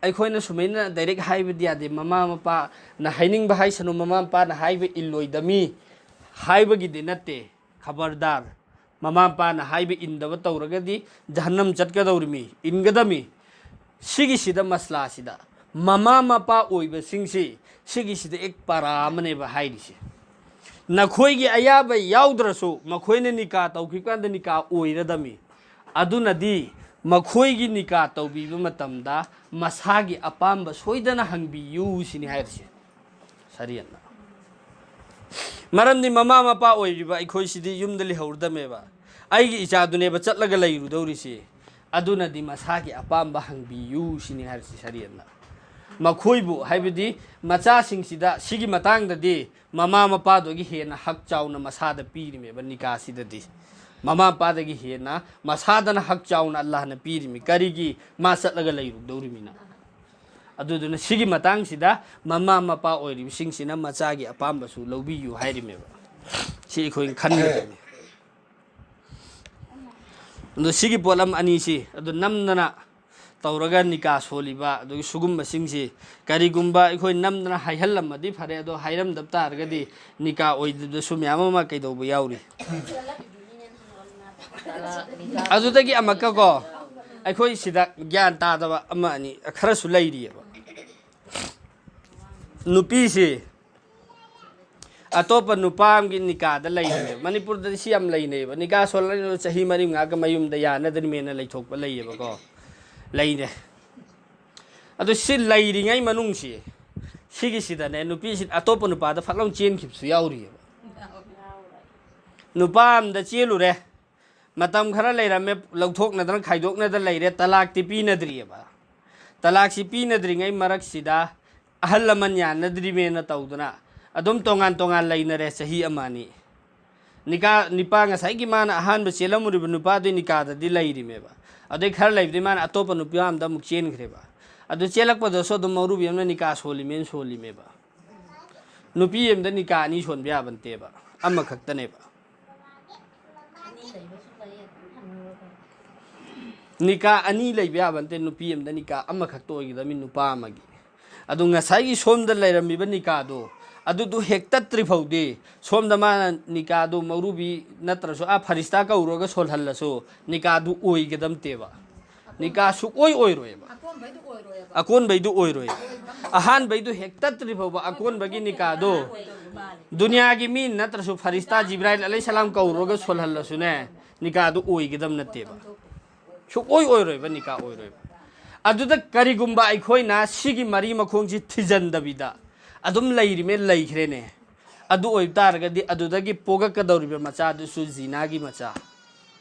ꯑꯩꯈꯣꯏꯅ ꯁꯨꯃꯥꯏꯅ ꯗꯥꯏꯔꯦꯛ ꯍꯥꯏꯕꯗꯤ ꯌꯥꯗꯦ꯫ ꯃꯃꯥ ꯃꯄꯥꯅ ꯍꯥꯏꯅꯤꯡꯕ ꯍꯥꯏꯁꯅꯨ, ꯃꯃꯥ ꯃꯄꯥꯅ ꯍꯥꯏꯕ ꯏꯜꯂꯣꯏꯗꯃꯤ ꯍꯥꯏꯕꯒꯤꯗꯤ ꯅꯠꯇꯦ꯫ ꯈꯕꯔꯗꯥꯔ, ꯃꯃꯥ ꯃꯄꯥꯅ ꯍꯥꯏꯕ ꯏꯟꯗꯕ ꯇꯧꯔꯒꯗꯤ ꯖꯍꯟꯅꯝ ꯆꯠꯀꯗꯧꯔꯤꯃꯤ, ꯏꯟꯒꯗꯃꯤ꯫ ꯁꯤꯒꯤꯁꯤꯗ, ꯃꯁꯂꯥꯁꯤꯗ ꯃꯃꯥ ꯃꯄꯥ ꯑꯣꯏꯕꯁꯤꯡꯁꯤ, ꯁꯤꯒꯤꯁꯤꯗ ꯑꯦꯛ ꯄꯥꯔꯥ ꯑꯃꯅꯦꯕ ꯍꯥꯏꯔꯤꯁꯦ꯫ ꯅꯈꯣꯏꯒꯤ ꯑꯌꯥꯕ ꯌꯥꯎꯗ꯭ꯔꯁꯨ ꯃꯈꯣꯏꯅ ꯅꯤꯀꯥ ꯇꯧꯈꯤꯕ ꯀꯥꯟꯗ ꯅꯤꯀꯥ ꯑꯣꯏꯔꯗꯃꯤ꯫ ꯑꯗꯨꯅꯗꯤ ꯃꯈꯣꯏꯒꯤ ꯅꯤꯀꯥ ꯇꯧꯕꯤꯕ ꯃꯇꯝꯗ ꯃꯁꯥꯒꯤ ꯑꯄꯥꯝꯕ ꯁꯣꯏꯗꯅ ꯍꯪꯕꯤꯌꯨ ꯁꯤꯅꯤ ꯍꯥꯏꯔꯤꯁꯦ ꯁꯔꯤꯌꯠꯅ꯫ ꯃꯔꯝꯗꯤ ꯃꯃꯥ ꯃꯄꯥ ꯑꯣꯏꯔꯤꯕ ꯑꯩꯈꯣꯏꯁꯤꯗꯤ ꯌꯨꯝꯗ ꯂꯩꯍꯧꯔꯗꯝꯃꯦꯕ꯫ ꯑꯩꯒꯤ ꯏꯆꯥꯗꯨꯅꯦꯕ ꯆꯠꯂꯒ ꯂꯩꯔꯨꯗꯧꯔꯤꯁꯦ꯫ ꯑꯗꯨꯅꯗꯤ ꯃꯁꯥꯒꯤ ꯑꯄꯥꯝꯕ ꯍꯪꯕꯤꯌꯨ ꯁꯤꯅꯤ ꯍꯥꯏꯔꯤꯁꯦ ꯁꯔꯤꯌꯠꯅ꯫ ꯃꯈꯣꯏꯕꯨ, ꯍꯥꯏꯕꯗꯤ ꯃꯆꯥꯁꯤꯡꯁꯤꯗ, ꯁꯤꯒꯤ ꯃꯇꯥꯡꯗꯗꯤ ꯃꯃꯥ ꯃꯄꯥꯗꯒꯤ ꯍꯦꯟꯅ ꯍꯛ ꯆꯥꯎꯅ ꯃꯁꯥꯗ ꯄꯤꯔꯤꯃꯦꯕ ꯅꯤꯀꯥꯁꯤꯗꯗꯤ꯫ ꯃꯃꯥ ꯃꯄꯥꯗꯒꯤ ꯍꯦꯟꯅ ꯃꯁꯥꯗꯅ ꯍꯛ ꯆꯥꯎꯅ ꯑꯜꯂꯥꯍꯅ ꯄꯤꯔꯤꯃꯤ꯫ ꯀꯔꯤꯒꯤ? ꯃꯥ ꯆꯠꯂꯒ ꯂꯩꯔꯨꯗꯧꯔꯤꯃꯤꯅ꯫ ꯑꯗꯨꯗꯨꯅ ꯁꯤꯒꯤ ꯃꯇꯥꯡꯁꯤꯗ ꯃꯃꯥ ꯃꯄꯥ ꯑꯣꯏꯔꯤꯕꯁꯤꯡꯁꯤꯅ ꯃꯆꯥꯒꯤ ꯑꯄꯥꯝꯕꯁꯨ ꯂꯧꯕꯤꯌꯨ ꯍꯥꯏꯔꯤꯃꯦꯕ꯫ ꯁꯤ ꯑꯩꯈꯣꯏꯅ ꯈꯟꯒꯗꯕꯅꯤ꯫ ꯑꯗꯣ ꯁꯤꯒꯤ ꯄꯣꯠꯂꯝ ꯑꯅꯤꯁꯤ ꯑꯗꯨ ꯅꯝꯗꯅ ꯇꯧꯔꯒ ꯅꯤꯀꯥ ꯁꯣꯜꯂꯤꯕ, ꯑꯗꯨꯒꯤ ꯁꯤꯒꯨꯝꯕꯁꯤꯡꯁꯤ ꯀꯔꯤꯒꯨꯝꯕ ꯑꯩꯈꯣꯏ ꯅꯝꯗꯅ ꯍꯥꯏꯍꯜꯂꯝꯃꯗꯤ ꯐꯔꯦ, ꯑꯗꯣ ꯍꯥꯏꯔꯝꯗꯕ ꯇꯥꯔꯒꯗꯤ ꯅꯤꯀꯥ ꯑꯣꯏꯗꯕꯁꯨ ꯃꯌꯥꯝ ꯑꯃ ꯀꯩꯗꯧꯕ ꯌꯥꯎꯔꯤ꯫ ꯑꯗꯨꯗꯒꯤ ꯑꯃꯨꯛꯀ ꯀꯣ, ꯑꯩꯈꯣꯏ ꯁꯤꯗ ꯒ꯭ꯌꯥꯟ ꯇꯥꯗꯕ ꯑꯃ ꯑꯅꯤ ꯈꯔꯁꯨ ꯂꯩꯔꯤꯑꯕ꯫ ꯅꯨꯄꯤꯁꯤ ꯑꯇꯣꯞꯄ ꯅꯨꯄꯥ ꯑꯃꯒꯤ ꯅꯤꯀꯥꯗ ꯂꯩꯔꯤꯅꯦꯕ꯫ ꯃꯅꯤꯄꯨꯔꯗꯗꯤ ꯁꯤ ꯌꯥꯝ ꯂꯩꯅꯩꯕ꯫ ꯅꯤꯀꯥ ꯁꯣꯜꯂꯅꯤ, ꯆꯍꯤ ꯃꯔꯤ ꯃꯉꯥꯒ ꯃꯌꯨꯝꯗ ꯌꯥꯅꯗ꯭ꯔꯤꯃꯦꯅ ꯂꯩꯊꯣꯛꯄ ꯂꯩꯌꯦꯕꯀꯣ꯫ ꯂꯩꯔꯦ꯫ ꯑꯗꯨ ꯁꯤ ꯂꯩꯔꯤꯉꯩ ꯃꯅꯨꯡꯁꯤ, ꯁꯤꯒꯤꯁꯤꯗꯅꯦ, ꯅꯨꯄꯤꯁꯤ ꯑꯇꯣꯞꯄ ꯅꯨꯄꯥꯗ ꯐꯠ ꯂꯥꯎ ꯆꯦꯟꯈꯤꯕꯁꯨ ꯌꯥꯎꯔꯤꯑꯕ꯫ ꯅꯨꯄꯥ ꯑꯝꯗ ꯆꯦꯜꯂꯨꯔꯦ, ꯃꯇꯝ ꯈꯔ ꯂꯩꯔꯝꯃꯦ, ꯂꯧꯊꯣꯛꯅꯗꯅ ꯈꯥꯏꯗꯣꯛꯅꯗꯅ ꯂꯩꯔꯦ, ꯇꯂꯥꯛꯇꯤ ꯄꯤꯅꯗ꯭ꯔꯤꯑꯕ꯫ ꯇꯂꯥꯛꯁꯤ ꯄꯤꯅꯗ꯭ꯔꯤꯉꯩ ꯃꯔꯛꯁꯤꯗ ꯑꯍꯜ ꯂꯃꯟ ꯌꯥꯅꯗ꯭ꯔꯤꯃꯦꯅ ꯇꯧꯗꯅ ꯑꯗꯨꯝ ꯇꯣꯉꯥꯟ ꯇꯣꯉꯥꯟ ꯂꯩꯅꯔꯦ ꯆꯍꯤ ꯑꯃ ꯑꯅꯤ꯫ ꯅꯤꯀꯥ, ꯅꯤꯄꯥ ꯉꯁꯥꯏꯒꯤ ꯃꯥꯅ ꯑꯍꯥꯟꯕ ꯆꯦꯜꯂꯝꯃꯨꯔꯤꯕ ꯅꯨꯄꯥꯗꯨꯒꯤ ꯅꯤꯀꯥꯗꯗꯤ ꯂꯩꯔꯤꯃꯦꯕ꯫ ꯑꯗꯩ ꯈꯔ ꯂꯩꯕꯗꯤ ꯃꯥꯅ ꯑꯇꯣꯞꯄ ꯅꯨꯄꯤ ꯑꯃꯗ ꯑꯃꯨꯛ ꯆꯦꯟꯈ꯭ꯔꯦꯕ꯫ ꯑꯗꯨ ꯆꯦꯜꯂꯛꯄꯗꯁꯨ ꯑꯗꯨꯝ ꯃꯧꯔꯨꯕꯤ ꯑꯃꯅ ꯅꯤꯀꯥ ꯁꯣꯜꯂꯤꯃꯦꯅ ꯁꯣꯜꯂꯤꯃꯦꯕ꯫ ꯅꯨꯄꯤ ꯑꯃꯗ ꯅꯤꯀꯥ ꯑꯅꯤ ꯁꯣꯟꯕ ꯌꯥꯕ ꯅꯠꯇꯦꯕ, ꯑꯃꯈꯛꯇꯅꯦꯕ꯫ ꯅꯤꯀꯥ ꯑꯅꯤ ꯂꯩꯕ ꯌꯥꯕ ꯅꯠꯇꯦ, ꯅꯨꯄꯤ ꯑꯃꯗ ꯅꯤꯀꯥ ꯑꯃꯈꯛꯇ ꯑꯣꯏꯒꯗꯕꯅꯤ, ꯅꯨꯄꯥ ꯑꯃꯒꯤ꯫ ꯑꯗꯨ ꯉꯁꯥꯏꯒꯤ ꯁꯣꯝꯗ ꯂꯩꯔꯝꯃꯤꯕ ꯅꯤꯀꯥꯗꯣ, ꯑꯗꯨꯗꯨ ꯍꯦꯛ ꯇꯠꯇ꯭ꯔꯤ ꯐꯥꯎꯗꯤ, ꯁꯣꯝꯗ ꯃꯥꯅ ꯅꯤꯀꯥꯗꯨ ꯃꯧꯔꯨꯕꯤ ꯅꯠꯇ꯭ꯔꯁꯨ ꯑꯥ ꯐꯔꯤꯁꯇꯥ ꯀꯧꯔꯒ ꯁꯣꯜꯍꯜꯂꯁꯨ ꯅꯤꯀꯥꯗꯨ ꯑꯣꯏꯒꯗꯝꯇꯦꯕ꯫ ꯅꯤꯀꯥ ꯁꯨꯛꯑꯣꯏ ꯑꯣꯏꯔꯣꯏꯕ꯫ ꯑꯀꯣꯟꯕꯩꯗꯨ ꯑꯣꯏꯔꯣꯏꯕ꯫ ꯑꯀꯣꯟꯕꯩꯗꯨ ꯑꯣꯏꯔꯣꯏꯕ꯫ ꯑꯍꯥꯟꯕꯩꯗꯨ ꯍꯦꯛ ꯇꯠꯇ꯭ꯔꯤ ꯐꯥꯎꯕ ꯑꯀꯣꯟꯕꯒꯤ ꯅꯤꯀꯥꯗꯣ ꯗꯨꯅꯤꯌꯥꯒꯤ ꯃꯤ ꯅꯠꯇ꯭ꯔꯁꯨ ꯐꯔꯤꯁꯇꯥ ꯖꯤꯕ꯭ꯔꯥꯏꯜ ꯑꯂꯩꯍꯤꯁꯁꯂꯥꯝ ꯀꯧꯔꯒ ꯁꯣꯜꯍꯜꯂꯁꯨꯅꯦ, ꯅꯤꯀꯥꯗꯨ ꯑꯣꯏꯒꯗꯕ ꯅꯠꯇꯦꯕ꯫ ꯁꯨꯛꯑꯣꯏ ꯑꯣꯏꯔꯣꯏꯕ, ꯅꯤꯀꯥ ꯑꯣꯏꯔꯣꯏꯕ꯫ ꯑꯗꯨꯗ ꯀꯔꯤꯒꯨꯝꯕ ꯑꯩꯈꯣꯏꯅ ꯁꯤꯒꯤ ꯃꯔꯤ ꯃꯈꯣꯡꯁꯤ ꯊꯤꯖꯤꯟꯗꯕꯤꯗ ꯑꯗꯨꯝ ꯂꯩꯔꯤꯃꯦ, ꯂꯩꯈ꯭ꯔꯦꯅꯦ, ꯑꯗꯨ ꯑꯣꯏꯕ ꯇꯥꯔꯒꯗꯤ ꯑꯗꯨꯗꯒꯤ ꯄꯣꯛꯂꯛꯀꯗꯧꯔꯤꯕ ꯃꯆꯥꯗꯨꯁꯨ ꯖꯤꯅꯥꯒꯤ ꯃꯆꯥ,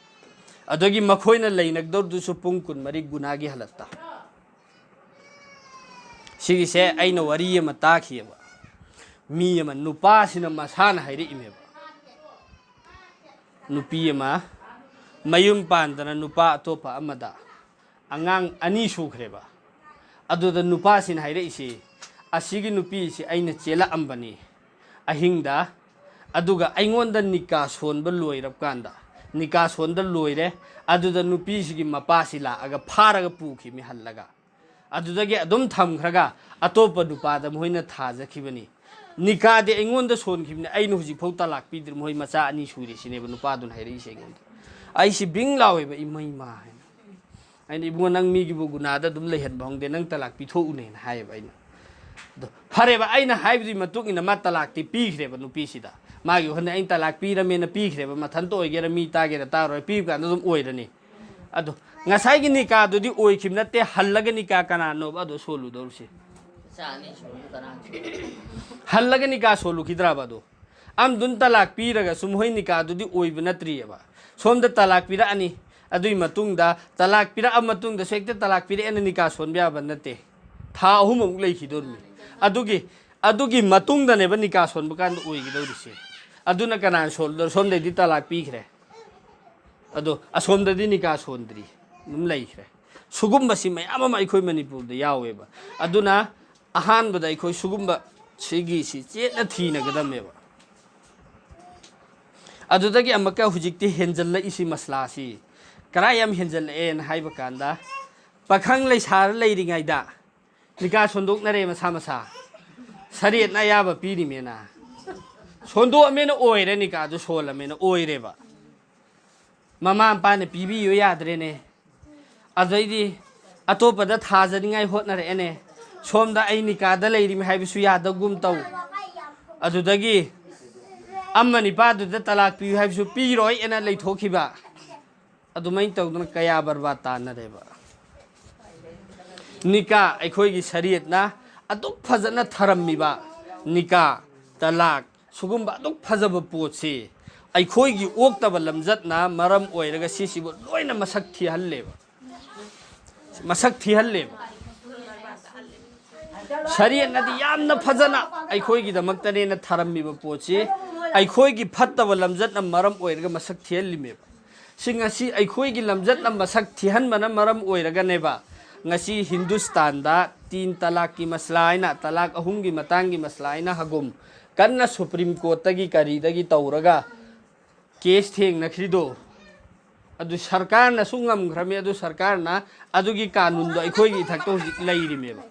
ꯑꯗꯒꯤ ꯃꯈꯣꯏꯅ ꯂꯩꯅꯒꯗꯧꯔꯤꯗꯨꯁꯨ ꯄꯨꯡ ꯀꯨꯟꯃꯔꯤ ꯒꯨꯅꯥꯒꯤ ꯍꯥꯂꯠꯇ꯫ ꯁꯤꯒꯤꯁꯦ ꯑꯩꯅ ꯋꯥꯔꯤ ꯑꯃ ꯇꯥꯈꯤꯑꯕ꯫ ꯃꯤ ꯑꯃ, ꯅꯨꯄꯥꯁꯤꯅ ꯃꯁꯥꯅ ꯍꯥꯏꯔꯛꯏꯅꯦꯕ꯫ ꯅꯨꯄꯤ ꯑꯃ ꯃꯌꯨꯝ ꯄꯥꯟꯗꯅ ꯅꯨꯄꯥ ꯑꯇꯣꯞꯄ ꯑꯃꯗ ꯑꯉꯥꯡ ꯑꯅꯤ ꯁꯨꯈ꯭ꯔꯦꯕ꯫ ꯑꯗꯨꯗ ꯅꯨꯄꯥꯁꯤꯅ ꯍꯥꯏꯔꯛꯏꯁꯤ, "ꯑꯁꯤꯒꯤ ꯅꯨꯄꯤꯁꯤ ꯑꯩꯅ ꯆꯦꯜꯂꯛꯑꯝꯕꯅꯤ ꯑꯍꯤꯡꯗ, ꯑꯗꯨꯒ ꯑꯩꯉꯣꯟꯗ ꯅꯤꯀꯥ ꯁꯣꯟꯕ ꯂꯣꯏꯔꯕ ꯀꯥꯟꯗ, ꯅꯤꯀꯥ ꯁꯣꯟꯗ ꯂꯣꯏꯔꯦ, ꯑꯗꯨꯗ ꯅꯨꯄꯤꯁꯤꯒꯤ ꯃꯄꯥꯁꯤ ꯂꯥꯛꯑꯒ ꯐꯥꯔꯒ ꯄꯨꯈꯤꯕꯅꯤ ꯍꯜꯂꯒ꯫ ꯑꯗꯨꯗꯒꯤ ꯑꯗꯨꯝ ꯊꯝꯈ꯭ꯔꯒ ꯑꯇꯣꯞꯄ ꯅꯨꯄꯥꯗ ꯃꯈꯣꯏꯅ ꯊꯥꯖꯈꯤꯕꯅꯤ꯫ ꯅꯤꯀꯥꯗꯤ ꯑꯩꯉꯣꯟꯗ ꯁꯣꯟꯈꯤꯕꯅꯤ, ꯑꯩꯅ ꯍꯧꯖꯤꯛꯐꯥꯎ ꯇꯂꯥꯛ ꯄꯤꯗ꯭ꯔꯤ, ꯃꯈꯣꯏ ꯃꯆꯥ ꯑꯅꯤ ꯁꯨꯔꯦ", ꯁꯤꯅꯦꯕ ꯅꯨꯄꯥꯗꯨꯅ ꯍꯥꯏꯔꯛꯏꯁꯦ ꯑꯩꯉꯣꯟꯗ꯫ ꯑꯩꯁꯤ ꯕꯤꯡ ꯂꯥꯎꯋꯦꯕ, "ꯏꯃꯩꯃ" ꯍꯥꯏꯅ꯫ ꯑꯩꯅ, "ꯏꯕꯨꯡꯉꯣ, ꯅꯪ ꯃꯤꯒꯤꯕꯨ ꯒꯨꯅꯥꯗ ꯑꯗꯨꯝ ꯂꯩꯍꯟꯕ ꯍꯧꯅꯗꯦ, ꯅꯪ ꯇꯂꯥꯛ ꯄꯤꯊꯣꯛꯎꯅꯦꯅ" ꯍꯥꯏꯌꯦꯕ ꯑꯩꯅ꯫ ꯑꯗꯣ ꯐꯔꯦꯕ, ꯑꯩꯅ ꯍꯥꯏꯕꯗꯨꯒꯤ ꯃꯇꯨꯡ ꯏꯟꯅ ꯃꯥ ꯇꯂꯥꯛꯇꯤ ꯄꯤꯈ꯭ꯔꯦꯕ ꯅꯨꯄꯤꯁꯤꯗ꯫ ꯃꯥꯒꯤ ꯋꯥꯈꯜꯗ ꯑꯩꯅ ꯇꯂꯥꯛ ꯄꯤꯔꯝꯃꯦꯅ ꯄꯤꯈ꯭ꯔꯦꯕ, ꯃꯊꯟꯇ ꯑꯣꯏꯒꯦꯔꯥ ꯃꯤ ꯇꯥꯒꯦꯔꯥ ꯇꯥꯔꯣꯏ, ꯄꯤꯕ ꯀꯥꯟꯗ ꯑꯗꯨꯝ ꯑꯣꯏꯔꯅꯤ꯫ ꯑꯗꯣ ꯉꯁꯥꯏꯒꯤ ꯅꯤꯀꯥꯗꯨꯗꯤ ꯑꯣꯏꯈꯤꯕ ꯅꯠꯇꯦ, ꯍꯜꯂꯒ ꯅꯤꯀꯥ ꯀꯅꯥꯅꯣꯕ ꯑꯗꯣ ꯁꯣꯜꯂꯨꯗꯧꯔꯤꯁꯦ? ꯃꯆꯥ ꯑꯅꯤ ꯁꯨꯔꯕ ꯀꯅꯥ? ꯍꯜꯂꯒ ꯅꯤꯀꯥ ꯁꯣꯜꯂꯨꯈꯤꯗ꯭ꯔꯕ ꯑꯗꯣ? ꯑꯝꯗꯨꯅ ꯇꯂꯥꯛ ꯄꯤꯔꯒꯁꯨ ꯃꯈꯣꯏ ꯅꯤꯀꯥꯗꯨꯗꯤ ꯑꯣꯏꯕ ꯅꯠꯇ꯭ꯔꯤꯑꯕ꯫ ꯁꯣꯝꯗ ꯇꯂꯥꯛ ꯄꯤꯔꯛꯑꯅꯤ, ꯑꯗꯨꯒꯤ ꯃꯇꯨꯡꯗ, ꯇꯂꯥꯛ ꯄꯤꯔꯛꯑ ꯃꯇꯨꯡꯗꯁꯨ ꯍꯦꯛꯇ ꯇꯂꯥꯛ ꯄꯤꯔꯛꯑꯦꯅ ꯅꯤꯀꯥ ꯁꯣꯟꯕ ꯌꯥꯕ ꯅꯠꯇꯦ꯫ ꯊꯥ ꯑꯍꯨꯝ ꯑꯃꯨꯛ ꯂꯩꯈꯤꯗꯧꯔꯤꯃꯤ꯫ ꯑꯗꯨꯒꯤ, ꯑꯗꯨꯒꯤ ꯃꯇꯨꯡꯗꯅꯦꯕ ꯅꯤꯀꯥ ꯁꯣꯟꯕ ꯀꯥꯟꯗ ꯑꯣꯏꯒꯗꯧꯔꯤꯁꯦ꯫ ꯑꯗꯨꯅ ꯀꯅꯥꯅ ꯁꯣꯜꯂꯨꯗꯧꯔꯤ? ꯁꯣꯝꯗꯩꯗꯤ ꯇꯂꯥꯛ ꯄꯤꯈ꯭ꯔꯦ, ꯑꯗꯣ ꯑꯁꯣꯝꯗꯗꯤ ꯅꯤꯀꯥ ꯁꯣꯟꯗ꯭ꯔꯤ, ꯑꯗꯨꯝ ꯂꯩꯈ꯭ꯔꯦ꯫ ꯁꯨꯒꯨꯝꯕꯁꯤ ꯃꯌꯥꯝ ꯑꯃ ꯑꯩꯈꯣꯏ ꯃꯅꯤꯄꯨꯔꯗ ꯌꯥꯎꯋꯦꯕ꯫ ꯑꯗꯨꯅ ꯑꯍꯥꯟꯕꯗ ꯑꯩꯈꯣꯏ ꯁꯨꯒꯨꯝꯕ ꯁꯤꯒꯤꯁꯤ ꯆꯦꯠꯅ ꯊꯤꯅꯒꯗꯕꯅꯦꯕ꯫ ꯑꯗꯨꯗꯒꯤ ꯑꯃꯨꯛꯀ ꯍꯧꯖꯤꯛꯇꯤ ꯍꯦꯟꯖꯜꯂꯛꯏꯁꯤ, ꯃꯁꯂꯥꯁꯤ ꯀꯔꯥꯏ ꯌꯥꯝ ꯍꯦꯟꯖꯜꯂꯛꯑꯦꯅ ꯍꯥꯏꯕ ꯀꯥꯟꯗ, ꯄꯥꯈꯪ ꯂꯩꯁꯥꯔ ꯂꯩꯔꯤꯉꯩꯗ ꯅꯤꯀꯥ ꯁꯣꯟꯗꯣꯛꯅꯔꯦ ꯃꯁꯥ ꯃꯁꯥ꯫ ꯁꯔꯤꯌꯠꯅ ꯑꯌꯥꯕ ꯄꯤꯔꯤꯃꯦꯅ꯫ ꯁꯣꯟꯗꯣꯛꯑꯃꯦꯅ ꯑꯣꯏꯔꯦ, ꯅꯤꯀꯥꯗꯨ ꯁꯣꯜꯂꯃꯦꯅ ꯑꯣꯏꯔꯦꯕ꯫ ꯃꯃꯥ ꯃꯄꯥꯅ ꯄꯤꯕꯤꯌꯨ ꯌꯥꯗ꯭ꯔꯦꯅꯦ꯫ ꯑꯗꯩꯗꯤ ꯑꯇꯣꯞꯄꯗ ꯊꯥꯖꯅꯤꯡꯉꯥꯏ ꯍꯣꯠꯅꯔꯛꯑꯦꯅꯦ꯫ ꯁꯣꯝꯗ ꯑꯩ ꯅꯤꯀꯥꯗ ꯂꯩꯔꯤꯃꯤ ꯍꯥꯏꯕꯁꯨ ꯌꯥꯗꯒꯨꯝ ꯇꯧ꯫ ꯑꯗꯨꯗꯒꯤ ꯑꯃ ꯅꯤꯄꯥꯗꯨꯗ ꯇꯂꯥꯛ ꯄꯤꯌꯨ ꯍꯥꯏꯕꯁꯨ ꯄꯤꯔꯣꯏ ꯑꯅ ꯂꯩꯊꯣꯛꯈꯤꯕ꯫ ꯑꯗꯨꯃꯥꯏꯅ ꯇꯧꯗꯅ ꯀꯌꯥ ꯕꯔꯕꯥꯗ ꯇꯥꯅꯔꯦꯕ꯫ ꯅꯤꯀꯥ, ꯑꯩꯈꯣꯏꯒꯤ ꯁꯔꯤꯌꯠꯅ ꯑꯗꯨꯛ ꯐꯖꯅ ꯊꯔꯝꯃꯤꯕ ꯅꯤꯀꯥ, ꯇꯂꯥꯛ, ꯁꯤꯒꯨꯝꯕ ꯑꯗꯨꯛ ꯐꯖꯕ ꯄꯣꯠꯁꯤ ꯑꯩꯈꯣꯏꯒꯤ ꯑꯣꯛꯇꯕ ꯂꯝꯆꯠꯅ ꯃꯔꯝ ꯑꯣꯏꯔꯒ ꯁꯤꯁꯤꯕꯨ ꯂꯣꯏꯅ ꯃꯁꯛ ꯊꯤꯍꯜꯂꯦꯕ꯫ ꯃꯁꯛ ꯊꯤꯍꯜꯂꯦꯕ꯫ ꯁꯔꯤꯌꯠꯅꯗꯤ ꯌꯥꯝꯅ ꯐꯖꯅ ꯑꯩꯈꯣꯏꯒꯤꯗꯃꯛꯇꯅꯦꯅ ꯊꯔꯝꯃꯤꯕ ꯄꯣꯠꯁꯤ ꯑꯩꯈꯣꯏꯒꯤ ꯐꯠꯇꯕ ꯂꯝꯆꯠꯅ ꯃꯔꯝ ꯑꯣꯏꯔꯒ ꯃꯁꯛ ꯊꯤꯍꯜꯂꯤꯃꯦꯕ꯫ ꯁꯤ ꯉꯁꯤ ꯑꯩꯈꯣꯏꯒꯤ ꯂꯝꯆꯠꯅ ꯃꯁꯛ ꯊꯤꯍꯟꯕꯅ ꯃꯔꯝ ꯑꯣꯏꯔꯒꯅꯦꯕ ꯉꯁꯤ ꯍꯤꯟꯗꯨꯁꯇꯥꯟꯗ ꯇꯤꯟ ꯇꯂꯥꯛꯀꯤ ꯃꯁꯂꯥ ꯍꯥꯏꯅ, ꯇꯂꯥꯛ ꯑꯍꯨꯝꯒꯤ ꯃꯇꯥꯡꯒꯤ ꯃꯁꯂꯥ ꯍꯥꯏꯅ ꯍꯒꯨꯝ ꯀꯟꯅ ꯁꯨꯄ꯭ꯔꯤꯝ ꯀꯣꯔꯠꯇꯒꯤ ꯀꯔꯤꯗꯒꯤ ꯇꯧꯔꯒ ꯀꯦꯁ ꯊꯦꯡꯅꯈ꯭ꯔꯤꯗꯣ, ꯑꯗꯨ ꯁꯔꯀꯥꯔꯅꯁꯨ ꯉꯝꯈ꯭ꯔꯃꯤ꯫ ꯑꯗꯨ ꯁꯔꯀꯥꯔꯅ ꯑꯗꯨꯒꯤ ꯀꯥꯅꯨꯟꯗꯣ ꯑꯩꯈꯣꯏꯒꯤ ꯏꯊꯛꯇ ꯍꯧꯖꯤꯛ ꯂꯩꯔꯤꯃꯦꯕ꯫